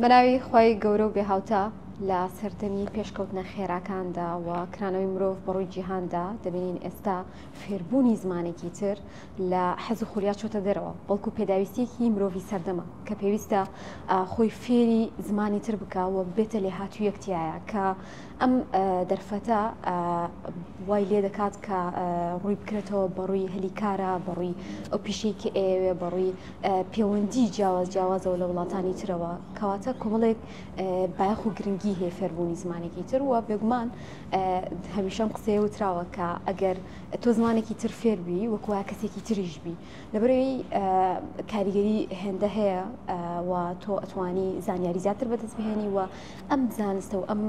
بەناوی خوای گەورە و بێهاوتا لە سەردەمی پێشکەوتنە خێراکاندا و کرانەوەی مرۆڤ بەڕووی جیهاندا دەبینین ئێستا فێربوونی زمانێکی تر لە حەز و خولیا چۆتە دەرەوە بەڵکو پێداویستیەکی مرۆڤی سەردەمە کە پێویستە خۆی فێری زمانی تر بکە و بێتە لێهاتوویەک تایە کە ئەم دەرفەتە وای لێ دەکات کە ڕووی بکرێتەوە بەڕووی هەلیکارە بەڕووی ئەو پیشەی کە ئەیەوێ بەڕووی پەیوەندی جیاواز جیاوازەوە لە وڵاتانی ترەوە کەواتە کۆمەڵێک بایەخ و گرنگی هەیە فێربوونی زمانێکی تر و بێگومان هەمیشەم قسەیە وتراوە کە ئەگەر تۆ زمانێکی تر فێربی وەکو کەسێکی تریش بی لەبەرئەوەی کاریگەری هێندە هەیە و تۆ ئەتوانی زانیاری زیاتر بەدەست بهێنی و ئەم زانستە و ئەم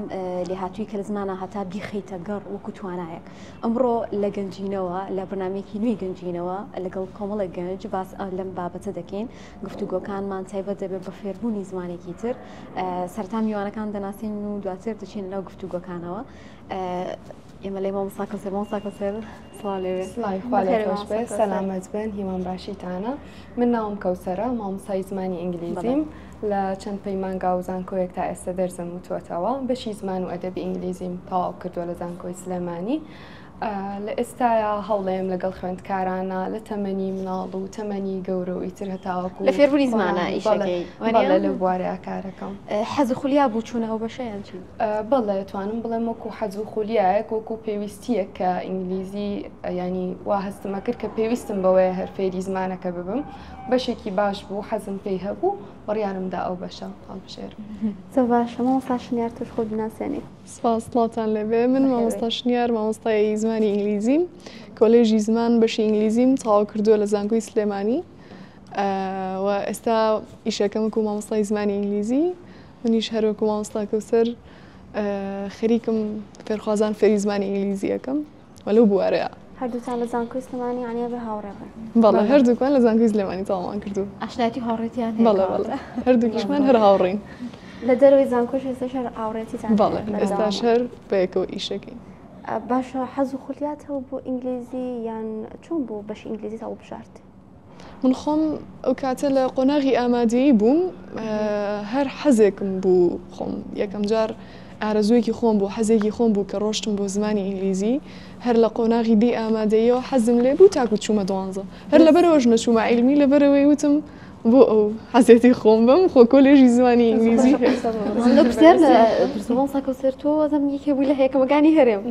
لێهاتووی کە لە زمانە هەتا بیخەیتە گەڕ وەکو توانایەک ئەمڕۆ لە گەنجینەوە لە بەرنامەیەکی نوێی گەنجینەوە لەگەڵ کۆمەڵێک گەنج باس لەم بابەتە دەکەین گفتوگۆکانمان تایبەت دەبێت بە فێربوونی زمانێکی تر سەرەتا میوانەکان دەناسین و دواتر دەچین لەو گفتوگۆکانەوە ئێمە لای مامۆستا کەوسەر مامۆستا کەوسەر سڵاو لێ سڵاوی خوا لێ خۆش بێ سەلامەت بن هیوام باشیتانە من ناوم کەوسەرە مامۆستای زمانی ئینگلیزیم لە چەند پەیمانگا و زانکۆیەک تا ئێستا دەرزم وتووەتەوە بەشی زمان و ئەدەبی ئینگلیزیم تەواو کردووە لە زانکۆی سلێمانی لە ئێستایا هەوڵێم لەگەڵ خوێندکارانە لە تەمەنی مناڵ و تەمەنی گەورە و ئیتر هەتاوەکو لە فێربوونی زمانە ئیشەکەی بەڵێ لەو بوارەیە کارەکەم حەز و خولیا بوو چوونە ئەو بەشە یان چی؟ بەڵێ توانم بڵێم وەکو حەز و خولیایەک وەکو پێویستیەک کە ئینگلیزی ینی وا هەستمە کرد کە پێویستم بەوەیە هەر فێری زمانەکە ببم بەشێکی باش بوو حەزم پێی هەبوو بڕیارم دا ئەو بەشە هەڵبژێرم. زۆر باشە مامۆستا شنیار تۆش خۆت بناسێنی. سپاس سڵاوتان لێبێ من مامۆستا شنیار مامۆستای زمانی ئینگلیزیم کۆلێژی زمان بەشی ئینگلیزیم تەواو کردووە لە زانکۆی سلێمانی و ئێستا ئیشەکەم وەکو مامۆستای زمانی ئینگلیزی منیش هەر وەکو مامۆستا کەوسەر خەریکم فێرخوازان فێری زمانی ئینگلیزی ئەکەم و لەو بوارەیە. هەردووتان لە زانکۆی سلێمانی یانی ئەبێ هاوڕێ بن. بەڵێ هەردووکمان لە زانکۆی سلێمانی تەواومان کردوو. ئاشنایەتی و هاوڕێتیان هەیە بەڵێ بەڵێ هەردووکیشمان هەر هاوڕێین. لە دەرەوەی زانکۆش ئێستاش هەر هاوڕێتیتان هەیە؟ بەڵێ ئێستاش هەر بەیەکەوە ئیشەکەین. باشە حەز و خولیات هەبوو بۆ ئینگلیزی یان چۆن بوو بەشی ئینگلیزیت هەڵبژارد؟ من خۆم ئەو کاتە لە قۆناغی ئامادەیی بووم هەر حەزێکم بوو خۆم یەکەم جار ئارەزوویەکی خۆم بوو حەزێکی خۆم بوو کە ڕۆشتم بۆ زمانی ئینگلیزی هەر لە قۆناغی دی ئامادەیەوە حەزم لێ بوو تاکو چوومە دوانزە هەر لەبەرەوەش نەچوومە عیلمی لەبەرەوەی وتم بۆ ئەو حەزێتی خۆم بم خۆ کۆلێژی زمانی ئینگلیزی لە پرسیار لە پرسمان ساکەوسەر تۆ وازم یەکێ بووی لە یەکەمەکانی هەرێم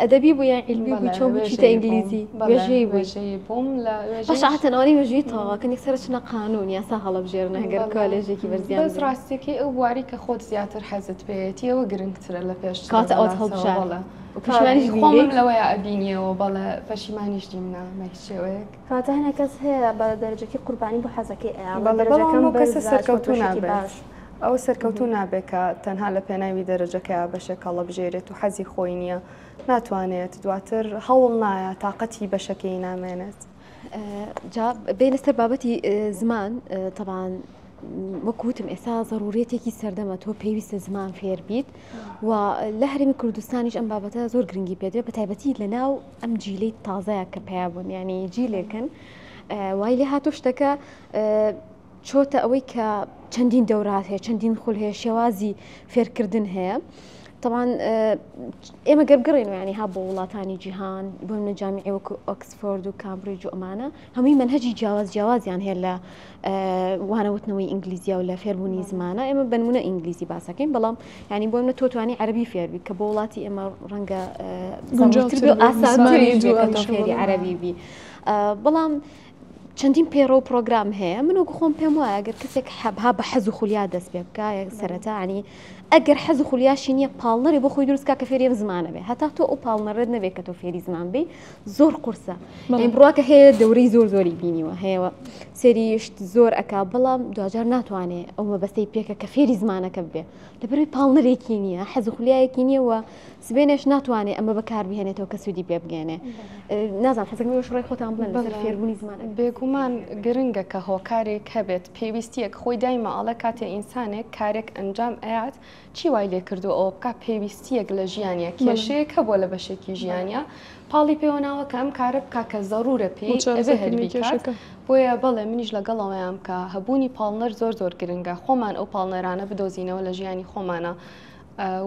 ئەدەبی بوو یان عیلمی بوو چۆن بوو چیتە ئینگلیزی وێژەیی بووی بووم لە باش عاتەنەوەی وێژەیی تەواوەکەن یەکسەر چنە قانون یاسا هەڵەبژێرن ئەگەر کۆلێژێکی بەرزیان بەس ڕاستیەکەی ئەو بواری کە خۆت زیاتر حەزت پێیەتی ئەوە گرنگترە لە پێش کاتە ئەوت هەڵبژارد پەشیمانیش خۆمم لەوەیە ئەبینیەوە بەڵێ پەشیمانیش نیم نا بە هیچ شێوەیەک کەواتە هەنێک کەس هەیە بە دەرەجەکی قوربانی بۆ حەزەکەی ئەیا بەڵێ دەرەجەکەم بەڵام ئەو کەسە بەرزە سەرکەوتوو بەشێکی نابێت باش ئەو سەرکەوتوو نابێت کە تەنها لە پێناوی دەرەجەکەیا بەشێک هەڵەبژێرێت و حەزی خۆی نییە ناتوانێت دواتر هەوڵ نایە تاقەتی بەشەکەی نامێنێت. جا بێینە سەر بابەتی زمان تەبان وەک وتم ئێستا زەڕوریەتێکی سەردەمە تۆ پێویستە زمان فێر بیت و لە هەرێمی کوردستانیش ئەم بابەتە زۆر گرنگی پێدرێت بە تایبەتی لە ناو ئەم جیلەی تازەیە کە پیا بوون ینی جیلێکن وای لێ هاتوو شتەکە چۆتە ئەوەی کە چەندین دەورات هەیە چەندین خول هەیە شێوازی فێرکردن هەیە. طبعا ئێمە گەر بگەڕێین ینی ها بۆ وڵاتانی جیهان بۆ منە جامیعی وەکو ئۆکسفۆرد و کامبریج و ئەمانە هەمووی مەنهەجی جیاواز جیاوازیان هەیە لە وانەوتنەوەی ئینگلیزیا و لە فێربوونی زمانە ئێمە بنمونە ئینگلیزی باسەکەین بەڵام ینی بۆ منە تۆ توانی عەربی فێربی کە بۆ وڵاتی ئێمە ڕەنگە گونجاوتر بێ و ئاسانتریش بێ کە تۆ فێری عەربی بی بەڵام چەندین پەیڕەو و پرۆگرام هەیە من وەکو خۆم پێم وایە گەر کەسێک حەبها بە حەز و خولیا دەست پێ بکا سەرەتا ینی ئەگەر حەز و خولیاشی نییە پاڵنەری بۆ خۆی دروست کا کە فێری ئەم زمانە بێ هەتا تۆ ئەو پاڵنەرت نەبێ کە تۆ فێری زمان بی زۆر قورسە یعنی بڕواکە هەیە دەورەی زۆر زۆری بینیوە هەیەوە سێری شت زۆر ئەکا بەڵام دواجار ناتوانێ ئەو مەبەستەی پێکە کە فێری زمانەکە ببێ لەبەرئەوەی پاڵنەرێکی نییە حەز و خولیایەکی نییە و سبێنێش ناتوانێ ئەمە بەکاربهێنێتەوە کە سوودی پێ بگەێنێ نازانم حەزەکەم ئێوەش ڕای خۆتان بڵێن لەسەر فێربوونی زمانەکە. بێگومان گرنگە کە هۆکارێک هەبێت پێویستیەک خۆی دایمە ئەڵێ کاتێ ئینسانێک کارێک ئەنجام ئەیات چی وای لێ کردووە ئەوە بکا پێویستیەک لە ژیانیا کێشەیەک هەبووە لە بەشێکی ژیانیا پاڵی پێوە ناوە کە ئەم کارە بکا کە زەرورە پێی ئەبێ هەر بیکات. بۆیە بەڵێ منیش لەگەڵ ئەوەیام کە هەبوونی پاڵنەر زۆر زۆر گرنگە خۆمان ئەو پاڵنەرانە بدۆزینەوە لە ژیانی خۆمانە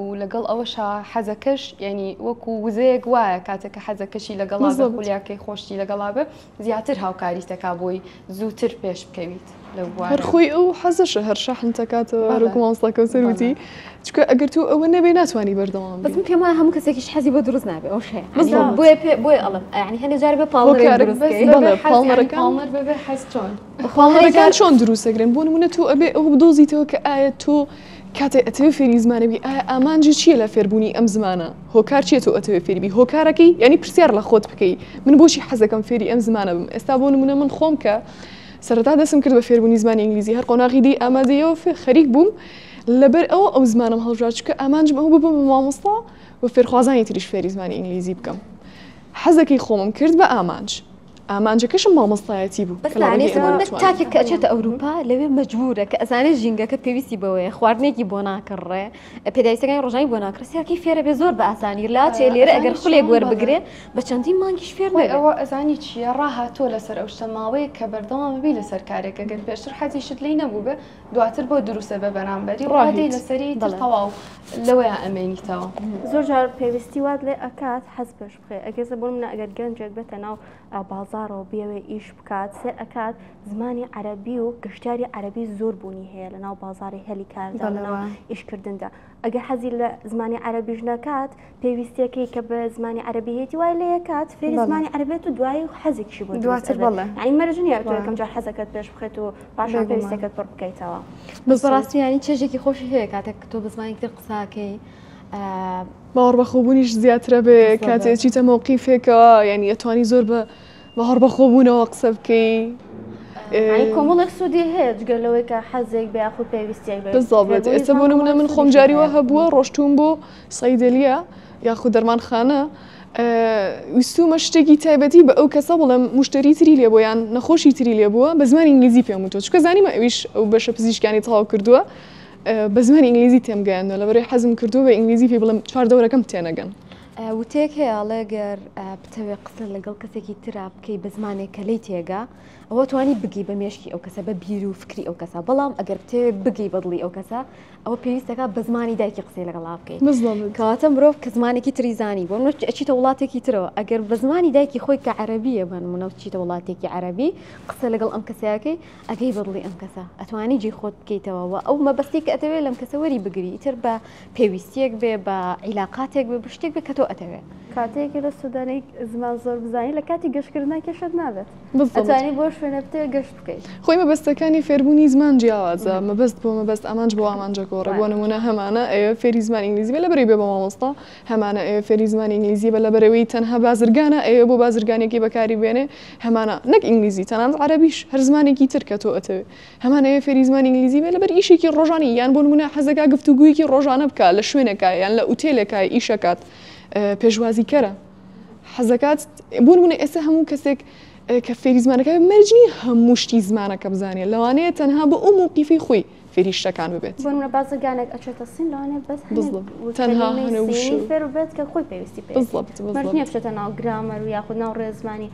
و لەگەڵ ئەوەشا حەزەکەش یعنی وەکو وزەیەک وایە کاتێک کە حەزەکەشی لەگەڵا بێ بالضبط. خولیاکەی خۆشتی لەگەڵا بێ زیاتر هاوکاریت دەکا بۆی زووتر پێش بکەویت لەو هەر بوارە. خۆی ئەو حەزەشە هەر شەحن تەکاتەوە هەر بەڵێ وەکو مامۆستا کەوسەر بەڵێ. وتی چونکە ئەگەر تۆ ئەوە نەبێ ناتوانی بەردەوام بەس بی. من پێم وایە هەموو کەسێکیش حەزی بۆ دروست نابێ ئەو شەیە یعنی بالضبط. بۆیە پێ بۆیە ئەڵێم یعنی هەنێ جار بێ پاڵنەرێک هۆکارێک دروست بەس کەی. بەبێ بەڵێ حەز یعنی پاڵنەرەکان پاڵنەر بەبێ حەز چۆن؟ هەنێ پاڵنەرەکان جار چۆن دروست ئەکرێن بۆ نمونە تۆ ئەبێ ئەوە بدۆزیتەوە کە ئایا تۆ کاتێ ئەتەوێ فێری زمانێ بی ئایا ئامانجت چییە لە فێربوونی ئەم زمانە هۆکار چییە تۆ ئەتەوێ فێری بی هۆکارەکەی یانی پرسیار لە خۆت بکەی من بۆچی حەزەکەم فێری ئەم زمانە بم ئێستا بۆ نمونە من خۆم کە سەرەتا دەستم کرد بە فێربوونی زمانی ئینگلیزی هەر قۆناغی دی ئامادەیەوە خەریک بووم لەبەر ئەوە ئەو زمانەم هەڵبژارد چونکە ئامانجم ئەوە ببم بە مامۆستا و فێرخوازانی تریش فێری زمانی ئینگلیزی بکەم حەزەکەی خۆمم کرد بە ئامانج ئامانجەکەشم مامۆستایەتی بوو بەس کە لە لەوانەیە ڕێگەی ئێستا بۆ ئەمەوە نمونە توانیم. تاکێک کە ئەچێتە ئەوروپا لەوێ مەجبورە کە ئەزانێ ژینگەکە پێویستی بەوەیە خواردنێکی بۆ ناکڕێ پێداویستەکانی ڕۆژانی بۆ ناکڕێ سێرکەی فێرە بێ زۆر بە ئاسانی لاچێ لێرە ئەگەر ئەزانی خولێک چۆن بەڵێ. وەربگرێ بە چەندین مانگیش فێر خۆی نەبێ. ئەوە ئەزانی چییە ڕاهاتووە لەسەر ئەو شتە ماوەیەک کە بەردەوام بی لەسەر کارێک ئەگەر پێشتر حەزیشت لێی نەبووبێ دواتر بۆ دروستە بێ بەرامبەری ڕادەی ڕاهیت. لەسەری تر بەڵێ. تەواو لەوەیا ئەمێنیتەوە. زۆر جار پێویستی وات لێ ئەکات حەز پێش بخەی ئەگەر بۆ نمونە ئەگەر گەنجێک بێتە ناو بازاڕەوە بیەوێ ئیش بکات سێر ئەکات زمانی عەرەبی و گەشتیاری عەرەبی زۆر بوونی هەیە لە ناو بازاڕی هەلی کاردا لە ناو ئیشکردندا ئەگەر حەزی لە زمانی عەرەبیش نەکات پێویستیەکەی کە بە زمانی عەرەبی هەیەتی وای لێ کات فێری زمانی عەرەبێت و دوایی حەزێکیشی بۆ دواتر بەڵێ یعنی مەرج نییە تۆ یەکەم جار حەزەکەت پێش بخەیت و پاشان پێویستەکەت پڕ بکەیتەوە. بەس بەڕاستی یانی چێژێکی خۆشی هەیە کاتێک تۆ بە زمانێکی تر قساکەی باوەڕبەخۆبوونیش زیاترە بێ کاتێ چیتە مەوقیفێکەوە یعنی ئەتوانی زۆر بە باوەڕبەخۆبوونەوە قسە بکەی. کۆمەڵێک سوودی هەیە جگە لەوەی کە حەزێک بێ یاخود پێویستیەک بێ. بالضبط ئێستا بۆ نمونە من خۆم جاری وا هەبووە ڕۆشتوم بۆ سەیدەلیە یاخود دەرمانخانە ویستومە شتێکی تایبەتی بە ئەو کەسە بڵێم مشتری تری لێ بووە یان نەخۆشی تری لێ بووە بە زمانی ئینگلیزی پێم وتووە چونکە زانیمە ئەویش ئەو بەشە پزیشکیانی تەواو کردووە بە زمانی ئینگلیزی تێم گەیاندووە لەبەرئەوەی حەزم کردووە بە ئینگلیزی پێی بڵێم چواردەورەکەم تێنەگەن. وتەیەک هەیە ئەڵێ گەر بتەوێ قسە لەگەڵ کەسێکی ترا بکەی بە زمانێک کە لێی تێگا ئەوە توانی بگەی بە مێشکی ئەو کەسە بە بیر و فکری ئەو کەسە بەڵام ئەگەر بتەوێ بگەی بە دڵی ئەو کەسە ئەوە پێویست دەکات بە زمانی دایکی قسەی لەگەڵا بکەیت کەواتە مرۆڤ کە زمانێکی تری زانی بۆ منە ئەچیتە وڵاتێکی ترەوە ئەگەر بە زمانی دایکی خۆی کە عەرەبیە بە نمونە چیتە وڵاتێکی عەرەبی قسە لەگەڵ ئەم کەسەکەی ئەگەی بە دڵی ئەم کەسە ئەتوانی جێی خۆت بکەیتەوە و ئەو مەبەستی کە ئەتەوێ لەم کەسە وەری بگری ئیتر بە پێویستیەک بێ بە عیلاقاتێک بێ بە شتێک بێ کە تۆ ئەتەوێ. کاتێکی لە سودانی زمان زۆر بزانی لە کاتی گەشتکردنا کێشەت نابێت ئەتوانی بۆ شوێنە بتەوێ گەشت بکەیت. خۆی مەبەستەکانی فێربوونی زمان جیاوازە مەبەست بۆ مەبەست ئامانج بۆ ئامانج ئەگۆڕێ بۆ نموونە هەمانە ئەیەوێ فێری زمانی ئینگلیزی بێ لەبەرئەوەی بێ بە مامۆستا هەمانە ئەیەوێ فێری زمانی ئینگلیزی بێ لەبەرئەوەی تەنها بازرگانە ئەیەوێ بۆ بازرگانیەکەی بەکاری بێنێ هەمانە نەک ئینگلیزی تەنانەت عەرەبیش هەر زمانێکی تر کە تۆ ئەتەوێ هەمان ئەیەوێ فێری زمانی ئینگلیزی بێ لەبەر ئیشێکی ڕۆژانی یان بۆ نمونە حەزەکا گفتوگویەکی ڕۆژانە بکا لە شوێنێکا یان لە ئوتێلێکا ئیشەکات پێشوازیکەرە حەزەکات بۆ نمونە ئێستا هەموو کەسێک کە فێری زمانەکە مەرج نییە هەموو شتی زمانەکە بزانێت لەوانەیە تەنها بۆ ئەو مەوقیفەی خۆی فێری شتەکان ببێت. بۆ نمونە بازرگانێک ئەچێتە سین لەوانەیە بەس هەنێک تەنها کەلیمەی هەنێ وشە سینی فێر ببێت کە خۆی پێویستی پێیەتی. بالضبط مەرج بالضبط. نییە بچێتە ناو گرامەر و یاخود ناو ڕێزمانی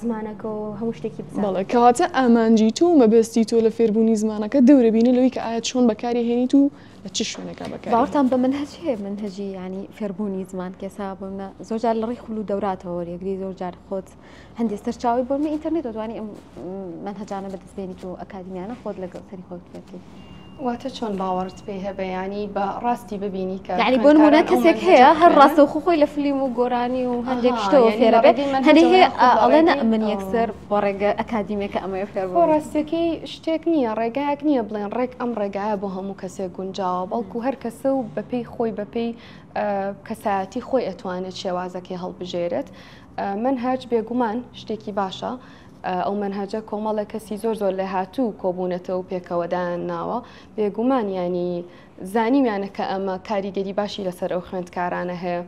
زمانەکە و هەموو شتێکی بزانێت. بەڵێ کەواتە ئامانجی تۆ و مەبەستی تۆ لە فێربوونی زمانەکە دەورەبینە لەوەی کە ئایا چۆن بەکاری هێنیت و لە چ شوێنێکا بەکاری باوەڕتان بە مەنهەج هەیە مەنهەجی یانی فێربوونی زمان کە ئێستا بۆ نمونە زۆر جار لە ڕێی خول و دەوراتەوە وەریەگری زۆر جار خۆت هەندێک سەرچاوەی بۆ ئینتەرنێت دەتوانی ئەم مەنهەجانە بەدەست بێنیت و ئەکادیمیانە خۆت لەگەڵ سەری خۆت فێرکەیت. واتە چۆن باوەڕت پێی هەبێ یانی بە ڕاستی ببینی کە یعنی بۆ نمونە خوێندکاران ئەو کەسێک مەنهەجە هەیە هەر بخوێنن؟ ڕاستەوخۆ خۆی لە فلیم و گۆرانی و هەندێک ئەها شتەوە یعنی فێرە لە بێت ڕێگەی هەندێک مەنهەجەوە هەیە یاخود لە ئەڵێ نا ڕێگەی من یەکسەر بۆ ڕێگە ئەکادیمیەکە ئەمەوێ فێر خۆ ببم. ڕاستیەکەی شتێک نییە ڕێگایەک نییە بڵێن ڕێک ئەم ڕێگایە بۆ هەموو کەسێک گونجاوە بەڵکو هەر کەسە و بەپێی خۆی بەپێی کەسایەتی خۆی ئەتوانێت شێوازەکەی هەڵبژێرێت مەنهەج بێگومان شتێکی باشە، ئەو مەنهەجە کۆمەڵێک کەسی زۆر زۆر لێهاتوو کۆبوونەتەوە و پێکەوە دایان ناوە، بێگومان یانی زانیویانە کە ئەمە کاریگەری باشی لەسەر ئەو خوێندکارانە هەیە.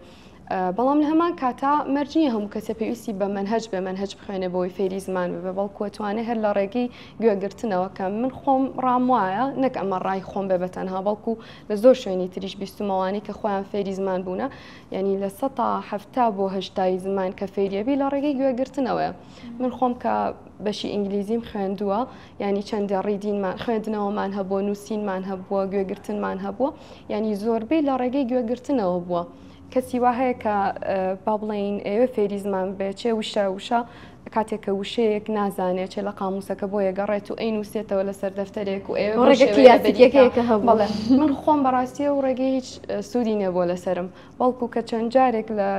بەڵام لە هەمان کاتا مەرج نییە هەموو کەسێ پێویستی بە مەنهەج بێ مەنهەج بخوێنێ بۆی فێری زمان ببێ بەڵکو ئەتوانێ هەر لە ڕێگەی گوێگرتنەوە کە من خۆم ڕام وایە نەک ئەمە ڕای خۆم بێ بە تەنها بەڵکو لە زۆر شوێنی تریش بیستمەوانی کە خۆیان فێری زمان بوونە یانی 70% بۆ 80 زمان کە فێریەبی لە ڕێگەی گوێگرتنەوەیە من خۆم کە بەشی ئینگلیزیم خوێندووە یانی چەند reading مان خوێندنەوەمان هەبووە نووسینمان هەبووە گوێگرتنمان هەبووە یانی زۆربەی لە ڕێگەی گوێگرتنەوە بووە کەسی وا هەیە کە با بڵێین ئەوێ فێری زمان بێ چێ وشە وشە کاتێک کە وشەیەک نازانێت چێ لە قاموسەکە بۆیە گەڕێت و ئەی نووسێتەوە لەسەر دەفتەرێک و ئێوە ڕێگە کلاسیکیەکەیە کە هەبوو. بەڵێ من خۆم بەڕاستی ئەو ڕێگەی هیچ سوودی نەبووە لەسەرم بەڵکو کە چەند جارێک لە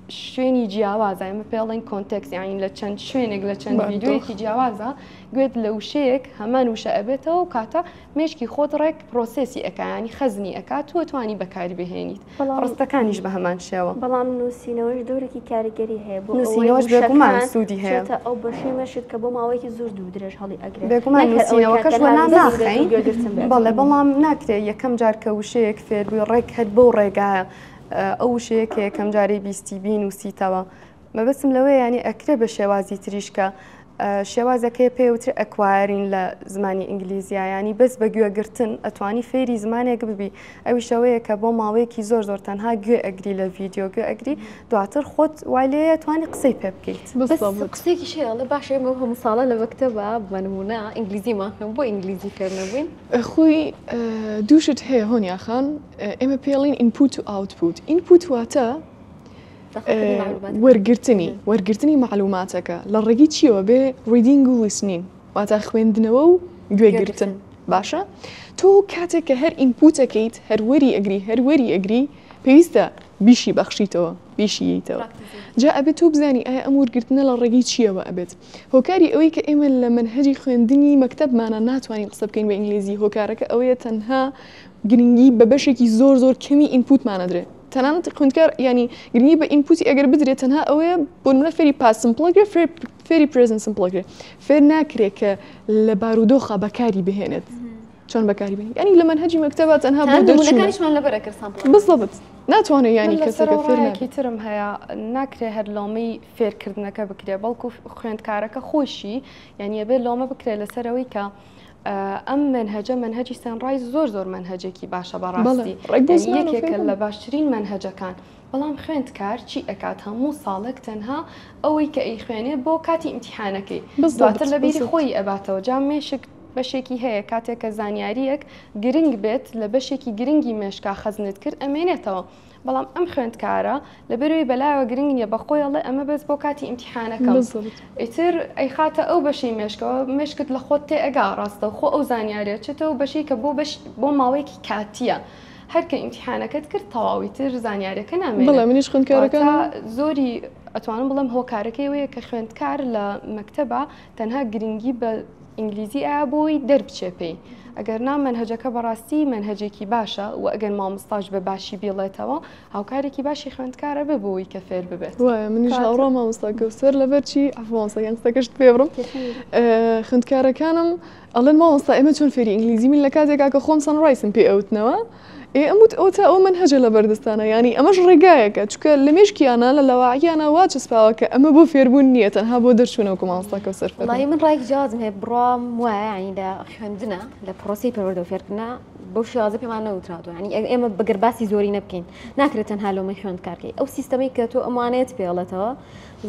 شوێنی جیاوازە ئێمە پێڵین context یانی لە چەند شوێنێک لە چەند ڤیدیۆیەکی جیاوازە گوێت لە وشەیەک هەمان وشە ئەبێتەوە و کاتە مێشکی خۆت ڕێک process ی ئەکایانی خەزنی ئەکات تۆ توانی بەکاری بهێنیت ڕستەکانیش بە هەمان شێوە. بەڵام نووسینەوەش دەورێکی کاریگەری هەیە بۆ نووسینەوەش بێگومان سوودی هەیە ئەو بەشەی مێشک کە بۆ ماوەیەکی زۆر دوور درێژ هەڵی ئەگرێت بێگومان نووسینەوەکەش وەلا ناخەین بەڵێ بەڵام ناکرێت یەکەم جار کە وشەیەک فێربووی ڕێک هەر بەو ڕێگایە ئەو وشەیە کە یەکەم جارەی بیستی بینووسیتەوە مەبەستم لەوەیە یانی ئەکرێ بە شێوازی تریش کە شێوازەکەی پێوترێ acquiring لە زمانی ئینگلیزیا ینی بەس بە گوێگرتن ئەتوانی فێری زمانێک ببی ئەویش ئەوەیە کە بۆ ماوەیەکی زۆر زۆر تەنها گوێ ئەگری لە ڤیدیۆ گوێ ئەگری دواتر خۆت وای لێیە توانی قسەی پێ بکەیت. بەس قسەیەکیش هەیە ئەڵێ باشە ئێمە ئەو هەموو ساڵە لە مەکتەبا بە نموونە ئینگلیزیمان خوێند بۆ ئینگلیزی فێر نەبووین؟ خۆی دوو شت هەیە هۆنیا خان ئێمە پێڵین input و output input واتە وەرگرتنی وەرگرتنی مەعلوماتەکە لە ڕێگەی چیەوە بێ reading و listening واتە خوێندنەوە و گوێگرتن باشە تۆ کاتێک کە هەر input ەکەیت هەر وەری ئەگری هەر وەری ئەگری پێویستە بیشی بەخشیتەوە بیشی یەیتەوە جا ئەبێت تۆ بزانی ئایا ئەم وەرگرتنە لە ڕێگەی چیەوە ئەبێت هۆکاری ئەوەی کە ئێمە لە مەنهەجی خوێندنی مەکتەبمانە ناتوانین قسە بکەین بە ئینگلیزی هۆکارەکە ئەوەیە تەنها گرنگی بە بەشێکی زۆر زۆر کەمی input مان ئەدرێ تەنانەت خوێندکار یانی گرنگی بە input ی ئەگەر بدرێت تەنها ئەوەیە بۆ نمونە فێری past simple ئەکرێ فێری present simple ئەکرێ فێر ناکرێ کە لە بارودۆخا بەکاری بهێنێت چۆن بەکاری بێنی ینی لە مەنهەجی مەکتەبە تەنها بۆ دەرچوونەکانیشمان لەبەر ئەکرد sample ەکان. بالضبط ناتوانێت ینی کەسەکە فێر نابێت. ترم هەیە ناکرێ هەر لۆمەی فێرکردنەکە بکرێ بەڵکو خوێندکارەکە خۆشی یعنی ئەبێ لۆمە بکرێت لەسەرەوەی کە ئەم مەنهەجە مەنهەجی سەنڕایز زۆر زۆر مەنهەجێکی باشە بەڕاستی یەکێکە لە باشترین مەنهەجەکان بەڵام خوێندکار چی ئەکات هەموو ساڵێک تەنها ئەوەی کە ئەیخوێنێ بۆ کاتی ئیمتیحانەکەی دواتر لە بیری خۆی ئەباتەوە جا مێشک بەشێکی هەیە کاتێک کە زانیاریەک گرنگ بێت لە بەشێکی گرنگی مێشکا خەزنت کرد ئەمێنێتەوە بەڵام ئەم خوێندکارە لەبەرئەوەی بەلایەوە گرنگ نییە بەخۆی ئەڵێ ئەمە بەس بۆ کاتی ئیمتیحانەکەم ئیتر ئەیخاتە ئەو بەشەی مێشکەوە مێشکت لە خۆت تێ ئەگا ڕاستەوخۆ ئەو زانیاریە چێتەوە بەشی کە بۆ بەش بۆ ماوەیەکی کاتیە هەر کە ئیمتیحانەکەت کرد تەواوی تر زانیاریەکە نامێنێت بەڵێ منیش خوێندکارەکانم زۆری ئەتوانم بڵێم هۆکارەکەی ئەوەیە کە خوێندکار لە مەکتەبە تەنها گرنگی بە ئینگلیزی ئایا بۆی دەربچێ پێی ئەگەر نا مەنهەجەکە بەڕاستی مەنهەجێکی باشە و ئەگەر مامۆستاش بە باشی بیڵێتەوە هاوکارێکی باشی خوێندکارە بێ بۆی کە فێر ببێت. وایە منیش هاوڕام مامۆستا کەوسەر لەبەر چی عەفو مامۆستا گیان قسەکەشت پێ بڕم خوێندکارەکانم ئەڵێن مامۆستا ئێمە چۆن فێری ئینگلیزی بین لە کاتێکا کە خۆم سەنڕایسم پێ ئەوتنەوە ئێ ئەم وت ئەوەتا ئەوە مەنهەجە لە بەردەستانە یانی ئەمەش ڕێگایەکە چونکە لە مێشکیانە لە لاوعیانە وا چەسپاوە کە ئەمە بۆ فێربوون نییە تەنها بۆ دەرچوونە وەکو مامۆستا کەوسەر فەرمووی. وەڵایی من ڕایەکی جیاوازم هەیە بڕوام وایە یانی لە خوێندنە لە پرۆسەی پەروەردە و فێرکردنە بەو شێوازە پێمان نەوتراوەتەوە یانی ئێمە بەگەر باسی زۆری نەبکەین ناکرێت تەنها لۆمەی خوێندکارکەی ئەو سیستەمەی کە تۆ ئەمانەیەت پێڵێتەوە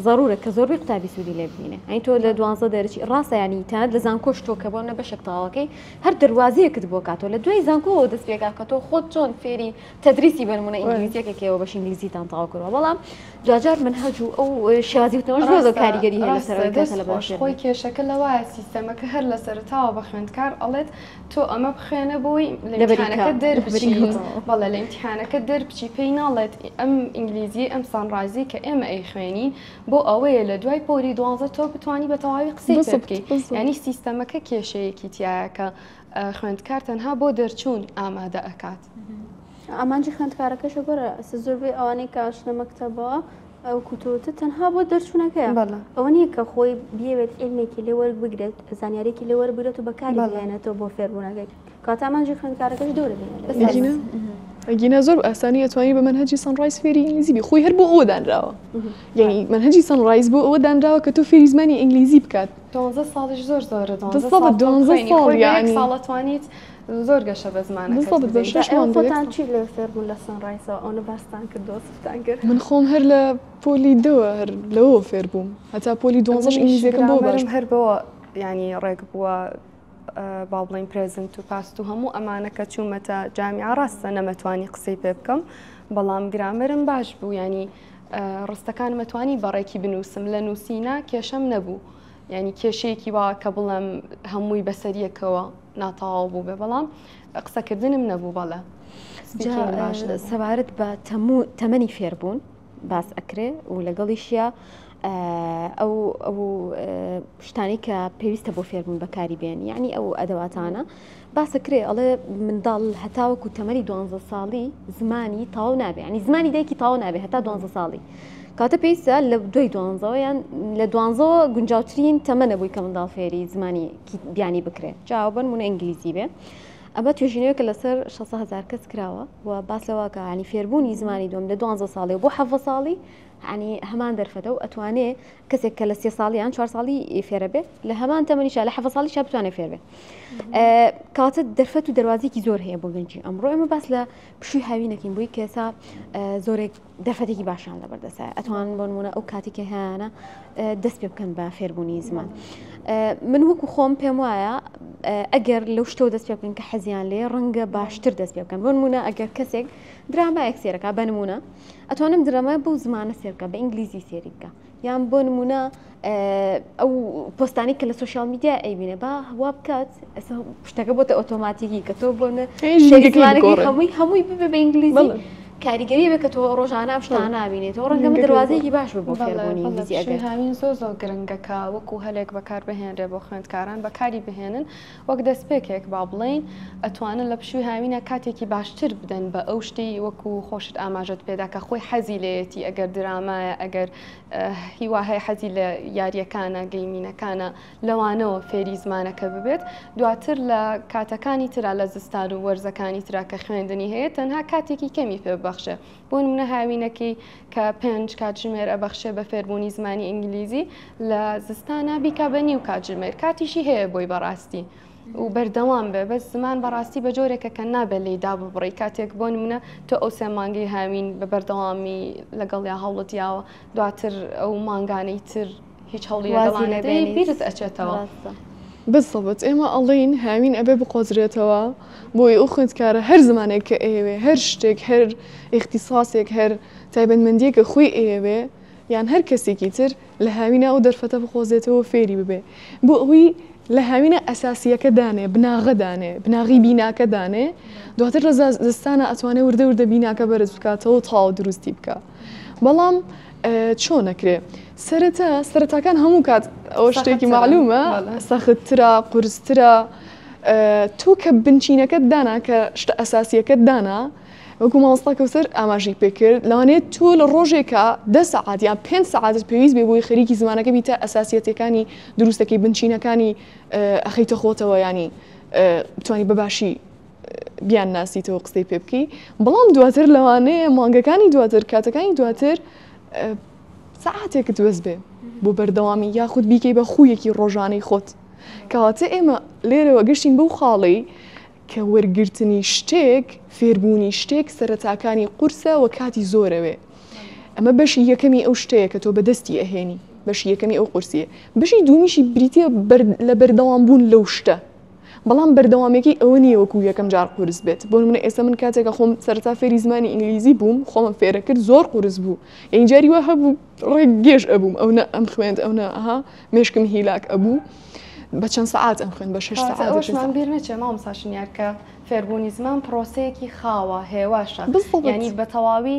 زەرورە کە زۆربەی قوتابی سوودی لێ ببینێ ئەین تۆ لە دوانزە دەرچی ڕاستە ینی تەنانەت لە زانکۆش تۆ کە بۆ نە بەشێک تەواوەکەی هەر دەروازەیەکت بۆ کاتەوە لە دوای زانکۆوە دەست پێکا کە تۆ خۆت چۆن فێری تەدریسی بە نمونە ئینگلیزیەکە کێوە بەش ئینگلیزیتان تەواو کردوە بەڵام دواجار منهەج و ئەو شێوازی وتنەوەش زۆر زۆر کاریگەری هەیە لەسەر ئەوەی کە لە باش خۆی کێشەکە لەوایە سیستەمەکە هەر لە سەرەتاوە بە خوێندکار ئەڵێت تۆ ئەمە بخوێنە بۆی لە ئیمتیحانەکە دەربچی بەڵێ لە ئیمتیحانەکە دەربچی پێی ناڵێت ئەم ئینگلیزی ئەم سانڕایزی کە ئێمە ئەیخوێنین بۆ ئەوەیە لە دوای پۆلی دوانزە تۆ بتانی بە تەواوی قسەی پێ بکەی یعنی سیستەمەکە کێشەیەکی تایە کە خوێندکار تەنها بۆ دەرچوون ئامادە ئەکات. ئامانجی خوێندکارەکەشە گۆرە زۆربەی ئەوانەی کە ئەچنە مەکتەبەوە ئەو کوتوتە تەنها بۆ دەرچوونەکەیە ئەوە نییە کە خۆی بیەوێت علمێکی لێ وەربگرێت زانیارێکی لێ وەربگرێت و بەکاری بهێنێتەوە بۆ فێربوونەکەی کاتە ئامانجی خوێندکارەکەش دەورە بینێت ئەگینا زۆر ئاسانی ئەتوانی بە مەنهەجی سەنڕایز فێری ئینگلیزی بی خۆی هەر بۆ ئەوە دانراوە یعنی مەنهەجی سەنڕایز بۆ ئەوە دانراوە کە تۆ فێری زمانی ئینگلیزی بکات. دوانزە ساڵیش زۆر زۆرە دوانزە بالضبط، ساڵ تۆ دوانزە بخوێنی ساڵ خۆی بە یەک یعنی. ساڵ ئەتوانیت زۆر گەشە بە زمانەکەت بالضبط، بە بدەیت. شەش ئێوە مانگ بە یەک خۆتان ساڵ. چی لێ فێر بوون لە سەنڕایسەوە ئەونە باستان کرد دۆستتان کرد؟ من خۆم هەر لە پۆلی دەوە هەر لەوەوە فێر بووم هەتا پۆلی دوانزەش منیش ئینگلیزیەکەم بەوە باش گرامەرم بوو. هەر بەوە یعنی ڕێک بووە با بڵێین present و past و هەموو ئەمانە کە چوومەتە جامیعە ڕاستە نەمەتوانی قسەی پێ بکەم بەڵام گرامەرم باش بوو یعنی ڕستەکانم ئەتوانی بەڕێکی بنووسم لە نووسینە کێشەم نەبوو یعنی کێشەیەکی وا کە بڵێم هەمووی بەسەریەکەوە ناتەواو بوو بێ بەڵام قسەکردنم نەبوو بەڵێ speaking باش نەبوو. سەبارەت بە تەموو تەمەنی فێربوون باس ئەکرێ و لەگەڵیشیا ئەو ئەو شتانەی کە پێویستە بۆ فێربوون بەکاری بێن یعنی ئەو ئەدەواتانە باسە کرێ ئەڵێ منداڵ هەتاوەکو تەمەنی دوانزە ساڵی زمانی تەواو نابێ ینی زمانی دایکی تەواو نابێ هەتا دوانزە ساڵی کاتە پێویستە لە دوای دوانزەوە یان لە دوانزەوە گونجاوترین تەمەنە بووی کە منداڵ فێری زمانی بیانی بکرێ جاوە بنمونە ئینگلیزی بێ ئەمە توێژینەوەکە لەسەر 600 هزار کەس کراوە و باس لەوە کە ینی فێربوونی زمانی دوم لە دوانزە ساڵی و بۆ حەڤە ساڵی یانی هەمان دەرفەتە و ئەتوانێ کەسێک کە لە سێ ساڵی یان چوار ساڵی فێرە بێ لە هەمان تەمەنیشا لە حەڤە ساڵیشا بتوانێ فێر بێ کەواتە دەرفەت و دەروازێکی زۆر هەیە بۆ گەنجی ئەمڕۆ ئێمە باس لە پشووی هاوی نەکەین بۆی کێسا زۆرێک دەرفەتێکی باشیان لەبەردەسە ئەتوان بۆ نمونە ئەو کاتی کە هەیانە دەست پێ بکەن بە فێربوونی زمان من وەکو خۆم پێم وایە ئەگەر لەو شتەوە دەست پێ بکەن کە حەزیان لێ ڕەنگە باشتر دەست پێ بکەن بۆ نمونە ئەگەر کەسێک درامایەک سێرەکە بە نمونە ئەتوانم درامای بەو زمانە سێر بکە بە ئینگلیزی سێری بکە یان بۆ نمونە ئەو پۆستانی کە لە social media ئەیبینێ با وا بکات شتەکە بۆتە ئۆتۆماتیکی کە تۆ بۆ هەمووی هەمووی ببێ بە ئینگلیزی کاریگەری بێ کە تۆ ڕۆژانە ئەم شتانە نابینێتەوە ڕەنگە من دەروازەیەکی باش بێ بۆ فێربوونی ئینگلیزی ئەگەر هاوین زۆر زۆر گرنگە کە وەکو هەلێک بەکار بهێنرێ بۆ خوێندکاران بەکاری بهێنن وەک دەستپێکێک با بڵێین ئەتوانن لە پشووی هاوینە کاتێکی باشتر بدەن بە ئەو شتەی وەکو خۆشت ئاماژەت پێدا کە خۆی حەزی لێیەتی ئەگەر درامایە ئەگەر هیوا هەیە حەزی لە یاریەکانە gaming ەکانە لەوانەوە فێری زمانەکە ببێت دواتر لە کاتەکانی ترا لە زستان و وەرزەکانی ترا کە خوێندنی هەیە تەنها کاتێکی کەمی پێ ببەخشێ بۆ نمونە هاوینەکەی کە پێنج کاتژمێر ئەبەخشێ بە فێربوونی زمانی ئینگلیزی لە زستانا بیکا بە نیو کاتژمێر کاتیشی هەیە بۆی بەڕاستی و بەردەوام بێ بەس زمان بەڕاستی بە جۆرێکە کە نابێت لێی داببڕی کاتێک بۆ نمونە تۆ ئەو سێ مانگەی هاوین بە بەردەوامی لەگەڵیا هەوڵت یاوە دواتر ئەو مانگانەی تر هیچ هەوڵی وازی لەگەڵا لێ نەدەی بێنیت بیرت ئەچێتەوە. ڕاستە. بالضبط ئێمە ئەڵێین هاوین ئەبێ بقۆزرێتەوە بۆی ئەو خوێندکارە هەر زمانێک کە ئەیەوێ هەر شتێک هەر ئیختیساسێک هەر تایبەتمەندیەک کە خۆی ئەیەوێ یان هەر کەسێکی تر لە هاوینا ئەو دەرفەتە بقۆزێتەوە فێری ببێ بۆ ئەوەی لە هاوینا ئەساسیەکە دانێ بناغە دانێ بناغی بیناکە دانێ دواتر لە زستانە ئەتوانێ وردە وردە بیناکە بەرز بکاتەوە و تەواو دروستی بکا بەڵام چۆن ئەکرێ سەرەتا سەرەتاکان هەموو کات ئەوە شتێکی معلومە سەختترە قورسترە تۆ کە بنچینەکەت دانا کە شتە ئەساسیەکەت دانا وەکو مامۆستا کەوسەر ئاماژەی پێکرد لەوانەیە تۆ لە ڕۆژێکا دە سەعات یان پێنج سەعاتت پێویست بێ بۆی خەریکی زمانەکە بی تا ئەساسیەتەکانی دروستەکەی بنچینەکانی ئەخەیتە خۆتەوە ینی بتوانی بە باشی بیان ناسیتەوە قسەی پێ بکەی بەڵام دواتر لەوانەیە مانگەکانی دواتر کاتەکانی دواتر سەعاتێکت وەز بێ بۆ بەردەوامی یاخود بیکەی بە خوویەکی ڕۆژانەی خۆت کەواتە ئێمە لێرەوە گەشتین بەو خاڵەی کە وەرگرتنی شتێک، فێربوونی شتێک سەرەتاکانی قورسە و کاتی زۆرەوێ. ئەمە بەشی یەکەمی ئەو شتەیە کە تۆ بەدەستی ئەهێنی، بەشی یەکەمی ئەو قورسییە. بەشی دوومیشی بریتییە لە بەردەوامبوون لەو شتە. بەڵام بەردەوامییەکەی ئەوە نییە وەکوو یەکەم جار قورس بێت. بۆ نموونە ئێستا من کاتێک کە خۆم سەرەتا فێری زمانی ئینگلیزی بووم، خۆمم فێرەکرد زۆر قورس بوو. یانی جاری وا هەبوو ڕێک گێژ ئەبووم، ئەونە ئەمخوێند ئەونە ئەها مێشکم هیلاک ئەبوو. بە چەند سەعات ئەم خوێند بە شەش کەواتە سەعات و پێنج ئەوەشمان سەعات. بیر نەچێ مامۆستا شنیار کە فێربوونی زمان پرۆسەیەکی خاوە هێواشە بالضبط. یانی بە تەواوی